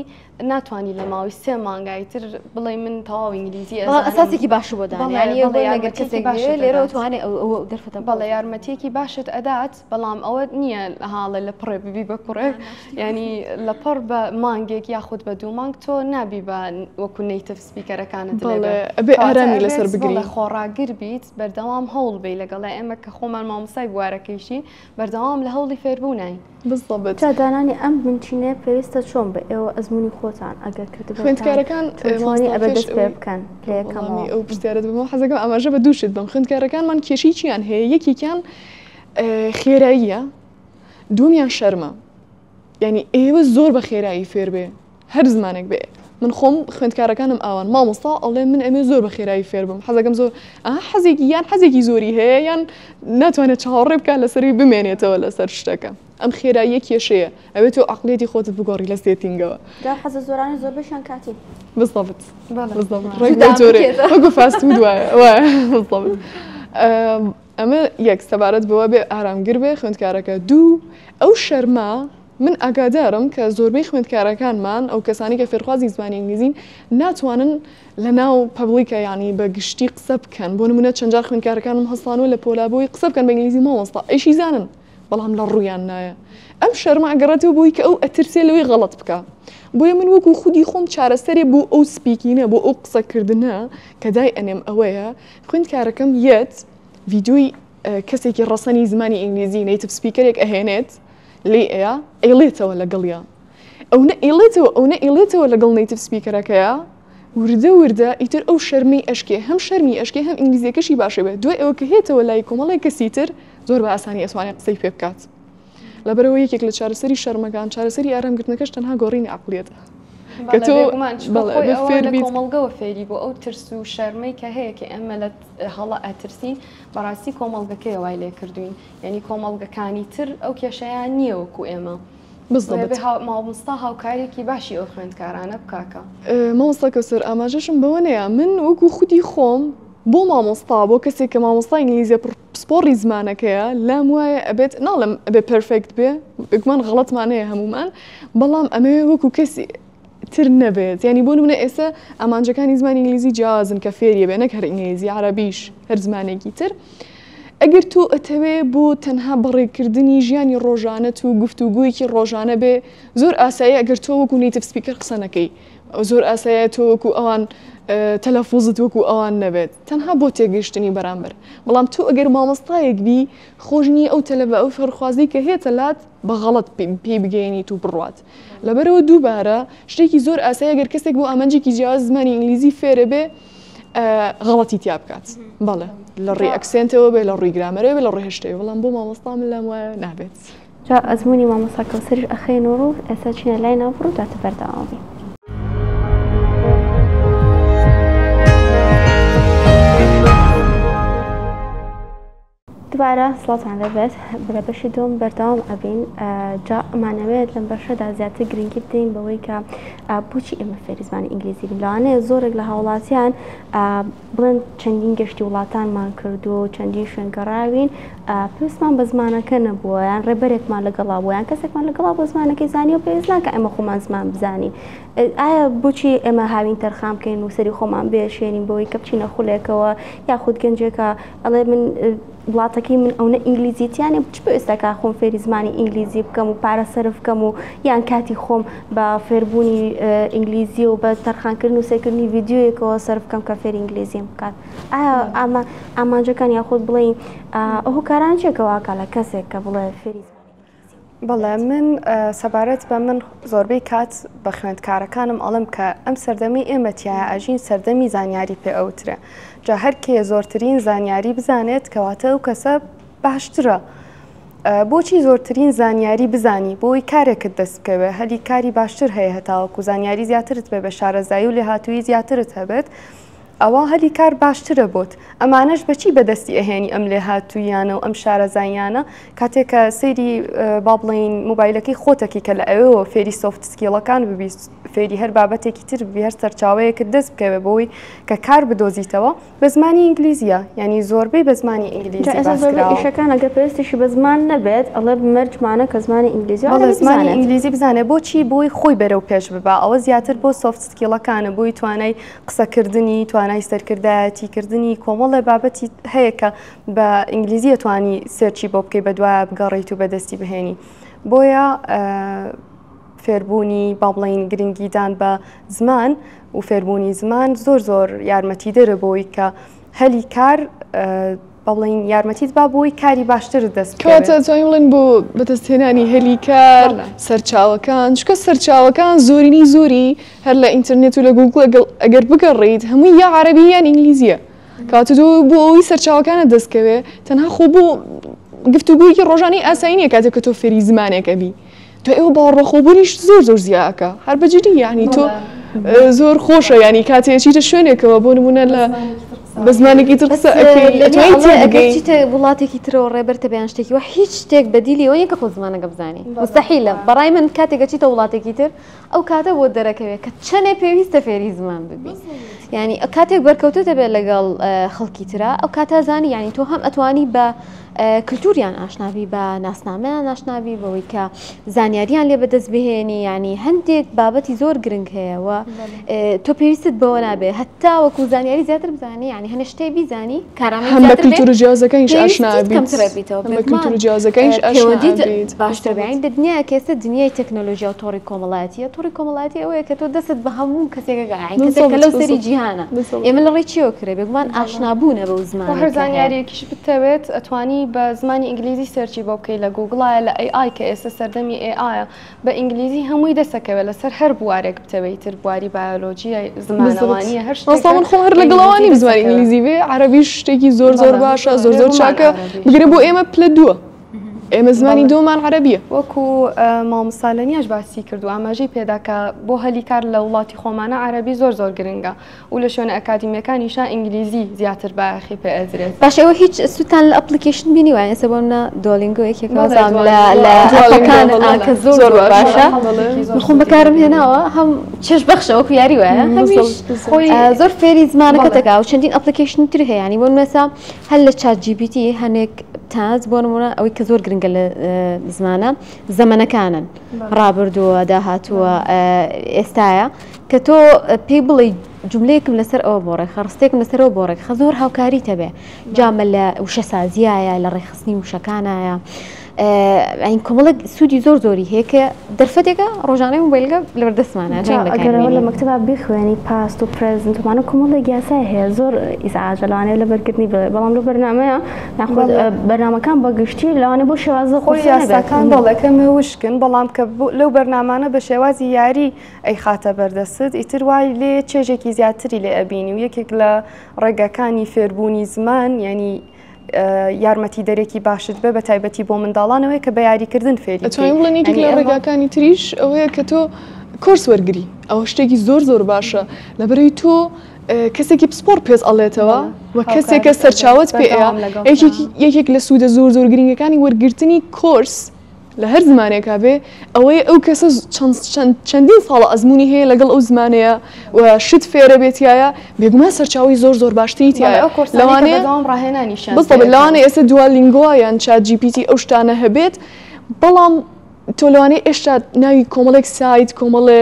ناتوانی لە ماوەی سێ مانگا ئیتر بڵێی من تەواو ئینگلیزی بەڵام ئەزانم ئەساسێکی باشی بۆ دانێ بەڵێ یانی بەڵێ بۆ ئەگەر یارمەتیەکی کەسێک باشت بێ لێرەوە ئەدات توانێ ئەو ئەو دەرفەتە بەڵێ بقۆزێتەوە. یارمەتیەکی باشت ئەدات بەڵام ئەوە نییە هاڵێ لە پڕێ ببی بە کوڕێک یانی لە پڕ بە مانگێک یاخود بە دوو مانگ تۆ نابی بە وەکو native speaker ەکانت لێ بەڵێ بێ ئەبێ کەواتە ئارامی ئەبێت لەسەر بگری. بەڵێ خۆڕاگر بیت بەردەوام هەوڵ بەی لەگەڵ ئێمە کە خۆمان مامۆستای بوارەکەیشین بەردەوام لە هەوڵی فێربوون. فێربوونین. بالضبط. جا دانانی ئەم بنچینەیە پێویستە چۆن بێ؟ ئێوە ئەزموونی خۆتان ئەگەر کردبێتان خوێندکارەکان چۆن چۆنی مامۆستا ئەبێ پێش دەست پێ ئەوەی بکەن لە یەکەمەوە؟ وەڵامی ئەو پرسیارەت بەمەوە حەزەکەم ئاماژە بە دوو شت بەم خوێندکارەکانمان کێشەی چیان هەیە یەکێکیان خێراییە دووەمیان شەرمە یعنی ئێوە زۆر بە خێرایی فێر بێ هەر زمانێک بێ من خۆم خوێندکارەکانم ئاوان مامۆستا ئەڵێ من ئەمێ زۆر بە خێرایی فێر بم حەزەکەم زۆر ئەها حەزێکی یان حەزێکی زۆری هەیە یان ناتوانێت چاوەڕێ بکات لەسەروی بمێنێتەوە لەسەر شتەکە ئەم خێراییە کێشەیە ئەوێ تۆ عقلیەتی خۆتت بگۆڕی لە setting ەوە. جا حەزە زۆرانەی زۆربەشیان کاتین. بالضبط بالضبط ڕێک بەو جۆرەیە وەکو fast food وایە وایە بالضبط ئەمە یەک سەبارەت بەوە بێ ئارامگر بێ خوێندکارەکە دوو ئەو شەرمە من ئاگادارم کە زۆربەی خوێندکارەکانمان ئەو کەسانی کە فێرخوازی زمانی ئینگلیزین ناتوانن لە ناو public ە یانی بە گشتی قسە بکەن بۆ نمونە چەند جار خوێندکارەکانم هەستانوە لە پۆلا بۆی قسە بکەن بە ئینگلیزی مامۆستا ئەیشی زانن بەڵام لە ڕوویان نایە ئەم شەرمە ئەگەڕێتەوە بۆی کە ئەو ئەترسێ لەوەی غەڵەت بکا بۆیە من وەکو خودی خۆم چارەسەرێ بۆ ئەو speaking ە بۆ ئەو قسەکردنە کە دای ئەنێم ئەوەیە خوێندکارەکەم یەت ڤیدیۆی کەسێکی ڕەسەنی زمانی ئینگلیزی native speaker ێک ئەهێنێت لێی ئەیا ئەیڵێتەوە لەگەڵیا ئەونە ئەیڵێتەوە ئەونە ئەیڵێتەوە لەگەڵ native speaker ەکەیا وردە وردە ئیتر ئەو شەرمەی ئەشکێ هەم شەرمی ئەشکێ هەم ئینگلیزیەکەشی باشە بێت دوای ئەوە کە هێتەوە لای کۆمەڵێک کەسی تر زۆر بە ئاسانی ئەتوانێت قسەی پێ بکات لەبەرئەوە یەکێک لە چارەسەری شەرمەکان چارەسەری ئارامگرتنەکەش تەنها گۆڕینی عەقڵیەتە کە تۆ بەڵێ ئەبێ فێر بیت کۆمەڵگەوە فێری بۆ ئەو ترس و شەرمەی کە هەیە کە ئێمە لە هەڵە ئەترسین بەڕاستی کۆمەڵگەکەی وای لێ کردوین یعنی کۆمەڵگەکانی تر ئەو کێشەیان نییە وەکو ئێمە. بالضبط. مامۆستا هاوکارێکی باشی ئەو خوێندکارانە بکاکە. مامۆستا کەوسەر ئاماژەشم بەوە نەیا من وەکو خودی خۆم بۆ مامۆستا بۆ کەسێک کە مامۆستای ئینگلیزیە پسپۆڕی زمانەکەیە لام وایە ئەبێت ناڵێم ئەبێ perfect بێ بێگومان غەڵەتمان هەیە هەموومان بەڵام ئەمەوێ وەکو کەسی تر نەبێت یانی بۆ نمونە ئێستا ئامانجەکانی زمانی ئینگلیزی جیاوازن کە فێریە بێ نەک هەر ئینگلیزی عەرەبیش هەر زمانێکی تر ئەگەر تۆ ئەتەوێ بۆ تەنها بەڕێکردنی ژیانی ڕۆژانەت و گفتوگۆیەکی ڕۆژانە بێ زۆر ئاساییە ئەگەر تۆ وەکو native speaker قسە نەکەی زۆر ئاسایە تۆ وەکو ئەوان تەلەفوزت وەکو ئەوان نەبێت تەنها بۆ تێگەیشتنی بەرامبەر بەڵام تۆ ئەگەر مامۆستایەک بی خۆش نییە ئەو تەلەبە ئەو فێرخوازەی کە هێتە لات بە غەڵەت پێی بگەیەنیت و بڕوات لەبەرئەوە دووبارە شتێکی زۆر ئاسایە گەر کەسێک بۆ ئامانجێکی جیاواز زمانی ئینگلیزی فێرە بێ غەڵەتی تیا بکات بەڵێ لە ڕووی accent ەوە بێ لە ڕووی grammar ەوە بێ لە ڕووی هەر شتێک بەڵام بۆ مامۆستا من لام وایە نابێت. جا ئەزموونی مامۆستا کەوسەریش ئەخەینە ڕوو ئێستا چینە لای ناوبڕ و دواتر بەردەوام بین. دوبارە سڵاوتان لێبێت لە بەشی دووەم بەردەوام ئەبین جا ئەمانەوێت لەم بەشەدا زیاتر گرنگی بدەین بەوەی کە بۆچی ئێمە فێری زمانی ئینگلیزی بین لەوانەیە زۆرێک لە هاوڵاتیان بڵێن چەندین گەشتی وڵاتانمان کردو و چەندین شوێن گەڕاوین پێویستمان بە زمانەکە نەبووە یان ڕێبەرێکمان لەگەڵا بوو یان کەسێکمان لەگەڵا بۆ زمانەکەی زانی و پێویست ناکە ئێمە خۆمان زمان بزانین ئایا بۆچی ئێمە هاوین تەرخان بکەین و سەری خۆمان بێشێنین بۆی کە بچینە خولێکەوە یاخود گەنجێکە ئەڵێ من وڵاتەکەی من ئەونە ئینگلیزی تیانە چ پێویستەکە خۆم فێری زمانی ئینگلیزی بکەم و پارە سەرف بکەم و یان کاتی خۆم بە فێربوونی ئینگلیزی و بە تەرخانکردن و سێکردنی ڤیددیویەکەوە سەرف بکەم کە فێری ئینگلیزیم بکات ئایا ئەمە ئامانجەکان یاخود بڵێ ئەو هۆکاران چێکەوەکە لە کەسێک کە بڵێ فێری زمانی بەڵێ من سەبارەت بە من زۆربەی کات بە خوێندکارەکانم ئەڵێم کە ئەم سەردەمی ئێمە تایە ئەژین سەردەمی زانیاری پێ ئەوترێ جا هەر کێ زۆرترین زانیاری بزانێت کەواتە ئەو کەسە باشترە. بۆچی زۆرترین زانیاری بزانی بۆی کارێکت دەست بکەوێ هەلی کاری باشتر هەیە هەتاوەکو زانیاری زیاترت بێ بە شارەزایی و لێهاتوویی زیاترت هەبێت ئەوا هەلی کار باشترە بۆت. ئەمانەش بەچی بەدەستی ئەهێنی ئەم لێهاتووییانە و ئەم شارەزاییانە؟ کاتێک کە سەیری با بڵێین مۆبایلەکەی خۆتەکی کە لە ئەوێوە فێری soft skill ەکان ببی فێری هەر بابەتێکی تر ببی هەر سەرچاوەیەکت دەست بکەوێ بۆی کە کار بدۆزیتەوە بە زمانی ئینگلیزیە یانی زۆربەی بە زمانی ئینگلیزی باس کراوە. ئیشەکان ئەگەر پێویستیشی بە زمان نەبێت ئەڵێ مەرجمانە کە زمانی ئینگلیزی و بەڵێ زمانی ئینگلیزی بزانێت بۆچی بۆی خۆی بەرەو پێش ببا ئەوە زیاتر بۆ soft skill ەکانە بۆی توانای قسەکردنی، توانای سەرکردایەتی کردنی، کۆمەڵێ بابەتی هەیە کە بە ئینگلیزی ئەتوانی search ی بۆ بکەی بەدوایە بگەڕێیت و بەدەستی بهێنی. بۆیە فێربوونی با بڵێین گرنگیدان بە زمان و فێربوونی زمان زۆر زۆر یارمەتیدەرە بۆی کە هەلی کار. با بڵێین یارمەتیت با بۆی کاری باشترت دەست بکەوێت. کەواتە ئەتوانین بڵێین بۆ بەدەستهێنانی هەلی کار، سەرچاوەکان، چونکە سەرچاوەکان زۆرینەی زۆری هەر لە ئینتەرنێت و لە گووگڵ ئەگەر بگەڕێیت هەمووی یا عەرەبی یان ئینگلیزییە. کەواتە تۆ بۆ ئەوەی سەرچاوەکانت دەست کەوێ تەنها خۆ بۆ گفتوگۆیەکی ڕۆژانەی ئاسایی نییە کاتێک کە تۆ فێری زمانێک ئەبی دوای ئەوە باوەڕبەخۆبوونیش زۆر زۆر زیا ئەکا هەر بە جدی یانی تۆ زۆر خۆشە ینی کاتێ چیتە شوێنێکەوە بۆ نمونە لە بە زمانێکی تر قسە ئەکەی چیتە وڵاتێکی ترەوە ڕێبەرتە بەیان شتێکی وە هیچ شتێک بەدیلی ئەوە نیە کە خۆ زمانەکە بزانی مستحیلە بەڕای من کاتێک ئەچیتە وڵاتێکی تر ئەو کاتە بۆت دەرەکەوێت کە چەنێ پێویستە فێری زمان ببی یعنی کاتێک بەرکەوتە دەبێت لەگەڵ خەڵکی ترا ئەو کاتە زانی یعنی تۆ هەم ئەتوانی بە کللتوریان ئاشنابی بە ناسنامەیان ئاشنابی بەوەی کە زانیاریان لێ بەدەست بهێنی ینی هەندێک بابەتی زۆر گرنگ هەیە و تۆ پێویستت بەوە نابێ هەتا وەکو زانیاری زیاتر بزانی ینی هەنێ شتێ بیزانی کارامەی هەم بە زیاتر بێ کللتورە جیاوازەکانیش ئاشنا پێویستیت بیت کەمتر ئەبیتەوە هەم بە بێگومان کللتورە جیاوازەکانیش ئاشنا پەیوەندیت ئەبیت باشتر بێ یانی لە دنیایە کە ئێستا دنیای تەکنۆلۆژیا و تۆڕی کۆمەڵایەتیە تۆڕی کۆمەڵایەتی ئەوەیە کە تۆ دەستت بە هەموو کەسێک ئەگا یانی کەسێک کە بالضبط لەو سەری بالضبط جیهانە بالضبط ئێمە لە ڕێی چیەوە کرێ بێگومان ئاشنابوونە بەو وە زمانەی هەر کە هەیە. زانیاریەکیش بتەوێت ئەتوانی بە زمانی ئینگلیزی search ی بۆ بکەی لە گوگڵایە لە AI کە ئێستا سەردەمی AI ە بە ئینگلیزی هەمووی دەسەکەوێت لەسەر هەر بوارێک بتەوێت ئیتر بواری بایۆلۆجیە زمانەوانیە هەر مامۆستا شتێکە من خۆم هەر بە لەگەڵ ئەوە ئینگلیزی نیم زمانی دەسەکەوێت. ئینگلیزی بێ عەرەبیش شتێکی زۆر زۆر بەڵێ باشە زۆر زۆر بێگومان چاکە عەرەبیش بگرە بۆ ئێمە پلە دووە ئێمە زمانی بەڵێ دووەمان عەرەبیە. وەکو مامۆستا لەنیاش باسی کرد و ئاماژەی پێدا کە بۆ هەلی کار لە وڵاتی خۆمانە عەرەبی زۆر زۆر گرنگە و لە شوێنە ئەکادیمیەکانیشا ئینگلیزی زیاتر بایەخی پێ ئەدرێت. باشە ئێوە هیچ سوودتان لە application بینیوە یانی ئێستا بۆ منە Duolingo یەکێکە بەڵێ وازانم لە Duolingo لە Duolingo ئەپەکان بەڵێ ئا کە زۆر زۆر زۆر باشە باشە بەڵێ هەڵێکی زۆر من خۆم سوودی بەکارم لێ بینیوە. هێناوە هەم چێژ بەخشە وەکو یاری وایە هەمیش بالضبط بالضبط خۆی زۆر فێری زمانەکەت بەڵێ ئەکا و چەندین application ی تر هەیە یانی بۆ نمونە ئێستا هەر لە ChatGPT هەنێک تاز بۆ نمونە ئەوەی کە زۆر گرنگە لە زمانە زەمەنەکانن ڕابردووە داهاتووە ئێستایە کە تۆ پێی بڵێ جملەیەکم لەسەر ئەوە بۆ ڕێکخە ڕستێکم لەسەرەوە بۆ ڕێکخە زۆر هاوکاری تەبێ جامە لە وشەسازیایە لە ڕێکخستنی وشەکانایە ئەین کۆمەڵێک سوودی زۆر زۆری هەیە کە دەرفەتێکە ڕۆژانەی مۆبایلەکە لەبەردەستمانە جا ئەگەر ئەوە لە مەکتەبا بیخوێنی past و present ومانە کۆمەڵێک یاسای هەیە زۆر ئیزعاجە لەوانەیە لەبەرکردنی بڵێ بەڵام لەو بەرنامەیە یاخود بەرنامەکان بە گشتی لەوانەیە بۆ شێوازە خۆی قورسە نەبێت. یاساکان بەڵێ کەمێ وشکن بەڵام کە لەو بەرنامانە بە شێوازی یاری ئەیخاتە بەردەستت ئیتر وای لێ چێژێکی زیاتری لێ ئەبینی و یەکێک لە ڕێگاکانی فێربوونی زمان یعنی یارمەتیدەرێکی باشت بێ بە تایبەتی بۆ منداڵان ئەوەیە کە بە یاریکردن فێری بکەی. ئەتوانین بڵێین یەکێک یانی لە ئێمە. ڕێگاکانی تریش ئەوەیە کە تۆ کۆرس وەرگری ئەوە شتێکی زۆر زۆر باشە لەبەرئەوەی تۆ کەسێکی پسپۆڕ پێت ئەڵێتەوە بەڵێ و کەسێکە هاوکاریت ئەبێت سەرچاوەت پێ ئەیا بەردەوام لەگەڵتا. یەکێک لە سوودە زۆر زۆر گرنگەکانی وەرگرتنی کۆرس لە هەر زمانێکا بێ ئەوەیە ئەو کەسە چەند چەندین ساڵە ئەزموونی هەیە لەگەڵ ئەو زمانەیە و شت فێرە بێ تیایا بێگومان سەرچاوەی زۆر زۆر باشتری بەڵێ تیایە ئەو کۆرسانەی کە لەوانەیە بەردەوام ڕاهێنانیشیان پێ بالضبط ئەکەن. لەوانەیە ئێستا Duolingo یان ChatGPT ئەو شتانە هەبێت بەڵام تۆ لەوانەیە ئێشتا ناوی کۆمەڵێک سایت کۆمەڵێ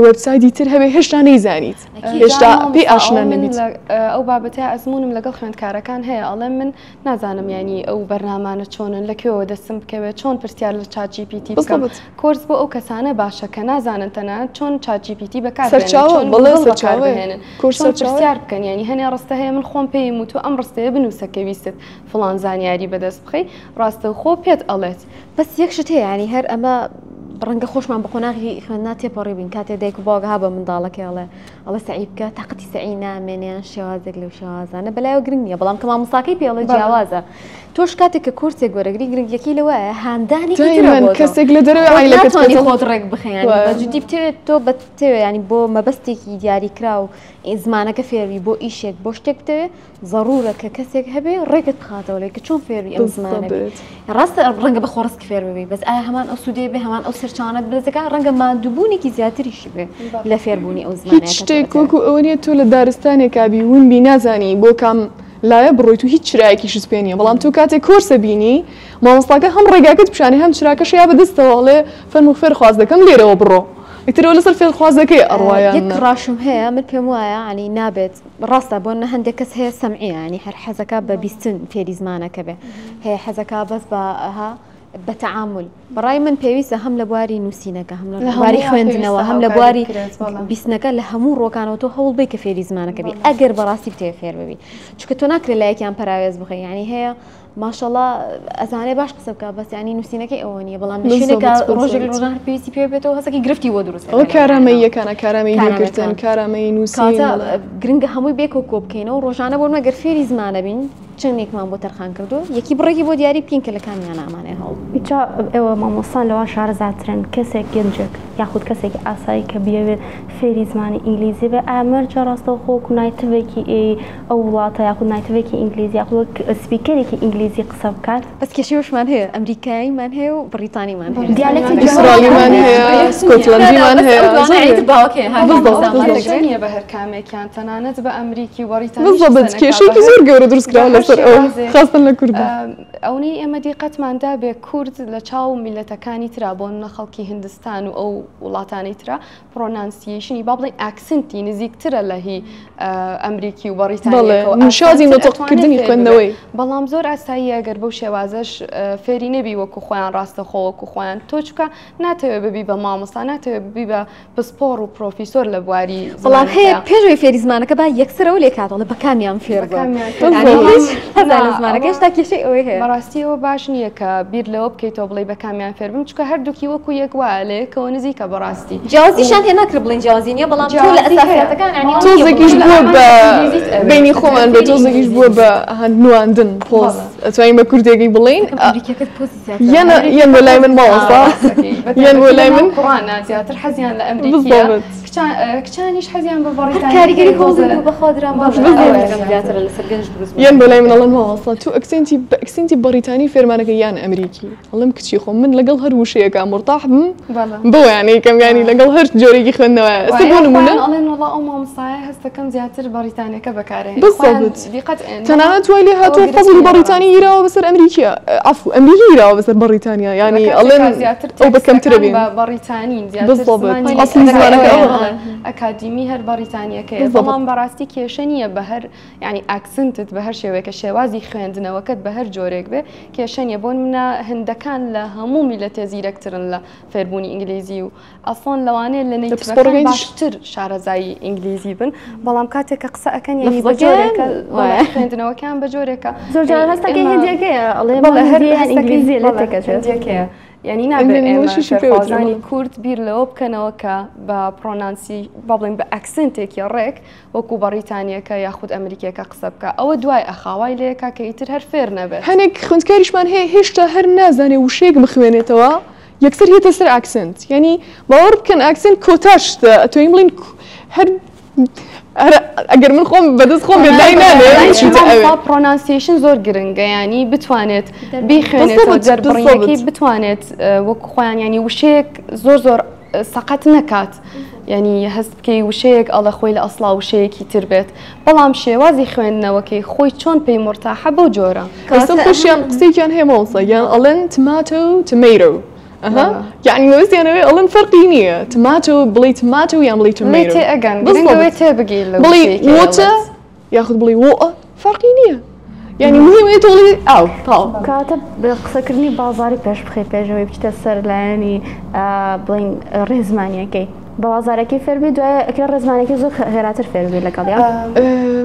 وێبسایتی تر هەبێ هێشتا نەیزانیت ئەکید. هێشتا جا پێی مامۆستا ئاشنا ئەوە من نەبیت. لە ئەو بابەتەیا ئەزموونم لەگەڵ خوێندکارەکان هەیە ئەڵێم من نازانم یانی ئەو بەرنامانە چۆنن لە کوێوە دەستم بکەوێت چۆن پرسیار لە ChatGPT بکەم بالضبط. کۆرس بۆ ئەو کەسانە باشە کە نازانن تەنانەت چۆن ChatGPT بەکار بێنن سەرچاوە چۆن بەڵێ گوگڵ بەکار سەرچاوەیە بهێنن کۆرس چۆن سەرچاوەیە. پرسیار بکەن یانی هەنێ ڕستە هەیە من خۆم پێیم وتووە ئەم ڕستەیە بنووسە کە ویستت فڵان زانیاری بەدەست بخەی ڕاستەوخۆ پێت ئەڵێت. بەس یەک شت هەیە یانی هەر ئەمە ڕەنگە خۆشمان بە قۆناغی خوێندنا تێپەڕی بین کاتێ دایک و باوک ها بە منداڵەکەی ئەڵێ ئەڵێ سەعی بکە تاقەتی سەعی نامێنێ یان شێوازێک لەو شێوازانە بەلایەوە گرنگ نییە بەڵام کە مامۆستاکەی پێ ئەڵێ جیاوازە تۆش کاتێک کە کۆرسێک وەرەگری گرنگیەکەی لەوایە هاندانێکی ترە دایمەن بۆ تۆ کەسێک لە دەرەوەی خۆت عایلەکەت ناتوانی پێت خۆت ڕێک بخەی یانی وایە. بە جدی بتەوێت تۆ بتەوێ یانی بۆ مەبەستێکی دیاریکراو زمانەکە فێربی بۆ ئیشێک بۆ شتێک بتەوێ زەڕوورە کە کەسێک هەبێ ڕێکت بخاتەوە لێ کە چۆن فێربی ئەم زمانە بی بالضبط. ڕاستە ڕەنگە بە خۆڕسک فێر ببی بەس ئایا هەمان ئەو سوودەی بێ هەمان ئەو سەرچاوانەت بەدەست دەکا ڕەنگە ماندووبوونێکی زیاتریشی بێ لە فێربوونی ئەو زمانەیە هیچ کە تۆ شتێک ئەتەوێ. وەکو ئەوە نییە تۆ لە دارستانێکا بی ون بی نازانی بۆ کام لایە بڕۆیت و هیچ چرایەکیشت پێ نییە بەڵام تۆ کاتێک کۆرسە بینی مامۆستاکە هەم ڕێگاکەت پیشانی هەم چراکەشی یا بەدەستەوە ئەڵێ فەرموو فێرخواز دەکەم لێرەوە بڕۆ ئیتر ئەوە لەسەر فێرخوازەکەی ئەڕوا یان یەک نا. ڕاشم هەیە من پێم وایە یانی نابێت ڕاستە بۆ نە هەندێک کەس هەیە سەمعیە ینی هەر حەزەکە بە بیستن فێری زمانەکە بێ هەیە حەزەکە بەس بە ها بە تەعامول بەڕای من پێویستە هەم لە بواری نووسینەکە هەم لە بواری خوێندنەوە هەم لە بواری بیستنەکە لە هەموو ڕۆکانەوە تۆ هەوڵ بی کە فێری زمانەکە بی ئەگەر بەڕاستی بتەوێ فێر ببی چونکە تۆ ناکرێت لایەکیان پەراوێز بخەی یعنی هەیە ماشەڵا ئەزانێ باش قسە بکە بەس ینی نووسینەکەی ئەوە نییە بەڵام شوێنێکە ڕۆژێک ڕۆژان هەر پێویستی پێ بێتەوە هەسەکی گرفتی بۆ دروست ئەوە کارامەییەکانە کارامەیی گوێگرتن کارامەیی نووسین گرنگە هەمووی بێکەوە کۆ بکەینەوە ڕۆژانە بۆ نمە گەر فێری زمانە بین چەندێکمان بۆ تەرخان کردو یەکی بڕێکی بۆ دیاری بکەین کە لە کامیانە ئەمانەیە هەوڵ جا ئێوە مامۆستان لەوان شارەزاترن کەسێک گەنجێک یاخود کەسێکی ئاسایی کە بیەوێت فێری زمانی ئینگلیزی بێ ئایا مەرجە ڕاستەوخۆ وەکو native ێکی ئەو وڵاتە یاخود native ێکی ئینگلیزی یاخود وەک speaker ێکی ئینگلیزی قسە بکات؟ بەس کێشەیەشمان هەیە ئەمریکاییمان هەیە و بەڕیتانیمان هەیە. dialect ی ئیسرائیلیمان هەیە، سکۆتلەندیمان هەیە. کێشە نییە بە هەر کامێکیان تەنانەت بە ئەمریکی و بەڕیتانیش قسە بالضبط نەکا کێشەیەکی بە هەر زۆر گەورە دروست بە کراوە هەر لەسەر ئەوە شێوازێک خاستن لە کورددا. ئەونەی ئێمە دیقەتمان دابێ کورد لە چاو میللەتەکانی ترا بۆ نمونە خەڵکی هندستان و ئەو وڵاتانەی ترا pronunciation ی با بڵێین accent ی نزیکترە لە هی ئەمریکی و بەڕیتانیەکەوە شازی ئاسانتر نوتق ئەتوانێت کردنی فێر ببێ خوێندنەوەی. بەڵام زۆر ئاساییە گەر بەو شێوازەش فێری نەبی وەکو خۆیان ڕاستەخۆ وەکو خۆیان تۆ چونکە ناتەوێ ببی بە مامۆستا ناتەوێ ببی بە پسپۆڕ و پرۆفیسۆر لە بواری بەڵام هەیە زمانەکەیا. پێش ئەوەی فێری زمانەکە با یەکسەر ئەوە لێ کاتەوە بە کامیان فێر بە بم کامیان فێر یانی بم؟ هیچ نا نازانم زمانەکە ئەوە هێشتا کێشەی ئەوەی هەیە. بەڕاستی ئەوە باش نییە کە بیر لەوە بکەیتەوە بڵێی بە کامیان فێر بم چونکە هەردووکی وەکو یەک وایە لە یەکەوە نزیکە بەڕاستی و جیاوازیشیان هەیە ناکرێت بڵێین جیاوازی نییە بەڵام تۆ لە جیاوازی هەیە ئەساسیاتەکان یانی بەڵام ئەوە نییە تۆزێکیش بڵێین لە بووە ئامانجی بە ئینگلیزیت ئەبێ بەینی خۆمان بێ فێری تۆزێکیش ئینگلیزی بووە بی. بە نواندن پۆز بەڵێ. ئەتوانین بە کوردێکی بڵێین هەستەکەم ئەمریکیەکەت پۆزی زیاترە. یەن یەن بۆ لای من مامۆستا ڕاستەکەی بە یەن بۆ تایبەتی لای لەناو من کوڕانە زیاتر حەزیان لە ئەمریکییە بالضبط. کچان کچانیش حەزیان بە هەر بەڕیتانیەکەیە کاریگەری تۆزە هۆڵیوود و بەخوا دراما و بەڵێ شتانە ئەوەیە زیاترە زیاتر. لەسەر گەنج دروست یەن بوون. بۆ لای من ئەڵێن مامۆستا تۆ accent ی بە accent ی بەڕیتانی فێرمانەکەی یان ئەمریکی ئەڵێم کچی خۆم من لەگەڵ هەر وشەیەکا مورتاح بم بەڵێ. بەوەیان ئەیکەم یانی لەگەڵ هەر جۆرێکی خوێندنەوە ئێستا بۆ وایە نمونە خۆیان ئەڵێن وەڵا ئەو مامۆستایە هەستەکەم زیاتر بەڕیتانیەکە بەکارئەهێنێ خۆیان بالضبط دیقەت ئەیەن بەڵام تەنانەت وای لێ ئەوە هاتووە گرفت فەزڵی نییە بەڕیتانی بەڕاستی. گیراوە بەسەر ئەمریکیا عەفو ئەمریکی گیراوە بەسەر بەڕیتانیا لە یانی کاتێکا ئەڵێن زیاتر ئەو بە کەمترە تێکستەکان بین بە بەڕیتانین زیاتر بالضبط زمانی ئەسڵی زمانەکە ئەکادیمییە ئەوە بەڵێ ئەکادیمی هەر بەڕیتانیەکەیە بالضبط بەڵام بەڕاستی کێشە نییە بە هەر یانی accent ت بە هەر شێوەیەکە شێوازی خوێندنەوەکەت بە هەر جۆرێک بێ کێشە نییە بۆ نمونە هندەکان لە هەموو میللەتێ زیرەکترن لە فێربوونی ئینگلیزی و ئەسڵەن لەوانەیە لە لە native ەکان پسپۆڕەکانی تریش باشتر شارەزایی ئینگلیزی بن بەڵام کاتێک کە قسە ئەکەن یانی بە لەفزەکەیان جۆرێکە بەڵێ وایە. خوێندنەوەکەیان بە جۆرێکە زۆر جار یانی هەستەکەی ئێمە هندیەکەیە ئەڵێ بەڵێ ما هەر هندیە یان هەستەکەی ئینگلیزیە لێ بەڵێ تێکەچێت. هندیەکەیە یانی نابێ ئێمە ئینگلیشیشی پێ وترێ فێرخوازانی بەڵێ. کورد بیر لەوە بکەنەوە کە بە pronounci با بڵێین بە accent ێکی ڕێک وەکو بەڕیتانیەکە یاخود ئەمریکیەکە قسە بکا ئەوە دوای ئەخا وای لێکا کە ئیتر هەر فێر نەبێت. هەنێک خوێندکاریشمان هەیە هێشتا هەر نازانێ وشەیەک بخوێنێتەوە یەکسەر یەتە سەر accent یانی باوەڕ بکەن accent کۆتا شتە ئەتوانین بڵێین هەر هەر ئەگەر من خۆم بەدەست خۆم بێت دای نانێم چیتە ئەوێ. pronunciation زۆر گرنگە ینی بتوانێت بیخوێنێتەوە بالضبط دەربڕینەکەی بالضبط. بتوانێت وەکو خۆیان ینی وشەیەک زۆر زۆر سەقەت نەکات یعنی هەست بکەی وشەیەک ئەڵە خۆی لە ئەسڵا وشەیەکی تر بێت بەڵام شێوازی خوێندنەوەکەی خۆی چۆن پێی مورتاحە بەو جۆرە. ئێستا خۆشیان قسەیەکیان هەیە مامۆستا گیان ئەڵێن tomato tomato ئەها یعنی مەبەستیان ئەوەیە ئەڵێن فەرقی نییە tomato بڵێی tomato یان بڵێی لێ tomato تێ ئەگەن گرنگ ئەوەیە بالضبط تێ بگەی لە بڵێی وشەیەکی water ئەڵێت. یاخود بڵێی وۆ فەرقی نییە یعنی مهم ئەوەیە تۆ بڵێی ئاو تەواو. کەواتە قسەکردنی بازاڕی پێش بخەی پێش ئەوەی بچیتە سەر لایەنی بڵێین ڕێزمانیەکەی بە بازارەکەی فێربی دوای ئەکرێ ڕێزمانەکەی زۆر خێراتر فێربی لەگەڵیا.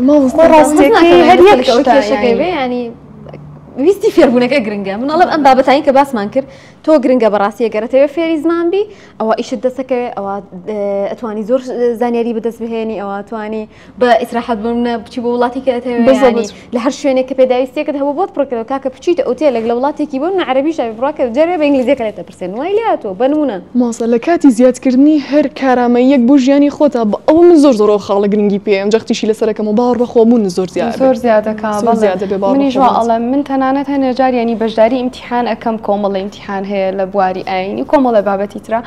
مامۆستا ڕاستیەکەی هەر یەک ئەوەی شتە کێشەکەی یانی. بێ یانی ویستی فێربوونەکە گرنگە من ئەڵێم ئەم بابەتانی کە باسمان کرد تۆ گرنگە بەڕاستی ئەگەر ئەتەوێ فێری زمان بی ئەوە ئیشت دەسەکەوێ ئەوە ئەتوانی زۆر زانیاری بەدەست بهێنی ئەوە توانی بە ئیسراحەت بمنە بچی بۆ وڵاتی کە ئەتەوێ ینی لە هەر شوێنێک کە پێداویستیەکەت هەبوو بۆت پڕکەوە کاکە بچیتە ئوتێلێک لە وڵاتێکی بۆ منە عەرەبیش ئەبێ بڕاکە جارێ بە ئینگلیزیەکە لێت ئەپرسێن وای لێ هاتووە بە نموونە. مامۆستا لە کاتی زیادکردنی هەر کارامەییەک بۆ ژیانی خۆتا بە ئەوە من زۆر زۆر ئەو خاڵە گرنگی پێ ئەم جەختیشی لەسەر ئەکەم و باوەڕ بە خۆبوون زۆر زیاد زۆر زیادەکا زۆر بەڵێ زیادە بێ باوەڕ بە منیش وا خۆبوونت. ئەڵێم من تەنانەت هەنێ جار یانی بەشداری ئیمتیحان ئەکەم کۆمەڵێ ئیمتیحان هەیە لە بواری ئایینی و کۆمەڵێ بابەتی ترا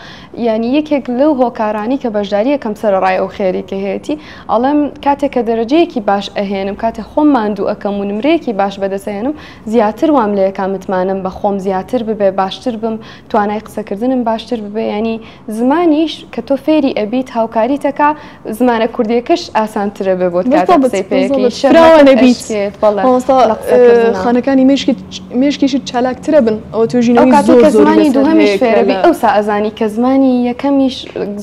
یانی یەکێک لەو هۆکارانەی کە بەشداری ئەکەم سەرەڕای ئەو خێرەی کە هەیەتی ئەڵێم کاتێک کە دەرەجەیەکی باش ئەهێنم کاتێک خۆم ماندوو ئەکەم و نمرەیەکی باش بەدەست ئەهێنم زیاتر وام لێکا متمانەم بە خۆم زیاتر ببێ باشتر بم توانای قسەکردنم باشتر ببێ یانی زمانیش کە تۆ فێری ئەبیت هاوکاریت ئەکا زمانە کوردیەکەش ئاسانترە بێ بۆت کاتێک بالضبط قسەی پێ ئەکەی بالضبط شەرمەکەت فراوانە بیت ئەشکێت بەڵێ مامۆستا لە قسەکردنا. خانەکانی خانەکانی مێشکت مێشکیشت چالاکترە بن ئەوە ئەو توێژینەوەی کاتەی زۆر کە زۆری زمانی لەسەر دووهەمیش هەیە کە فێرەبی لە ئەوسا ئەزانی کە زمانی یەکەمیش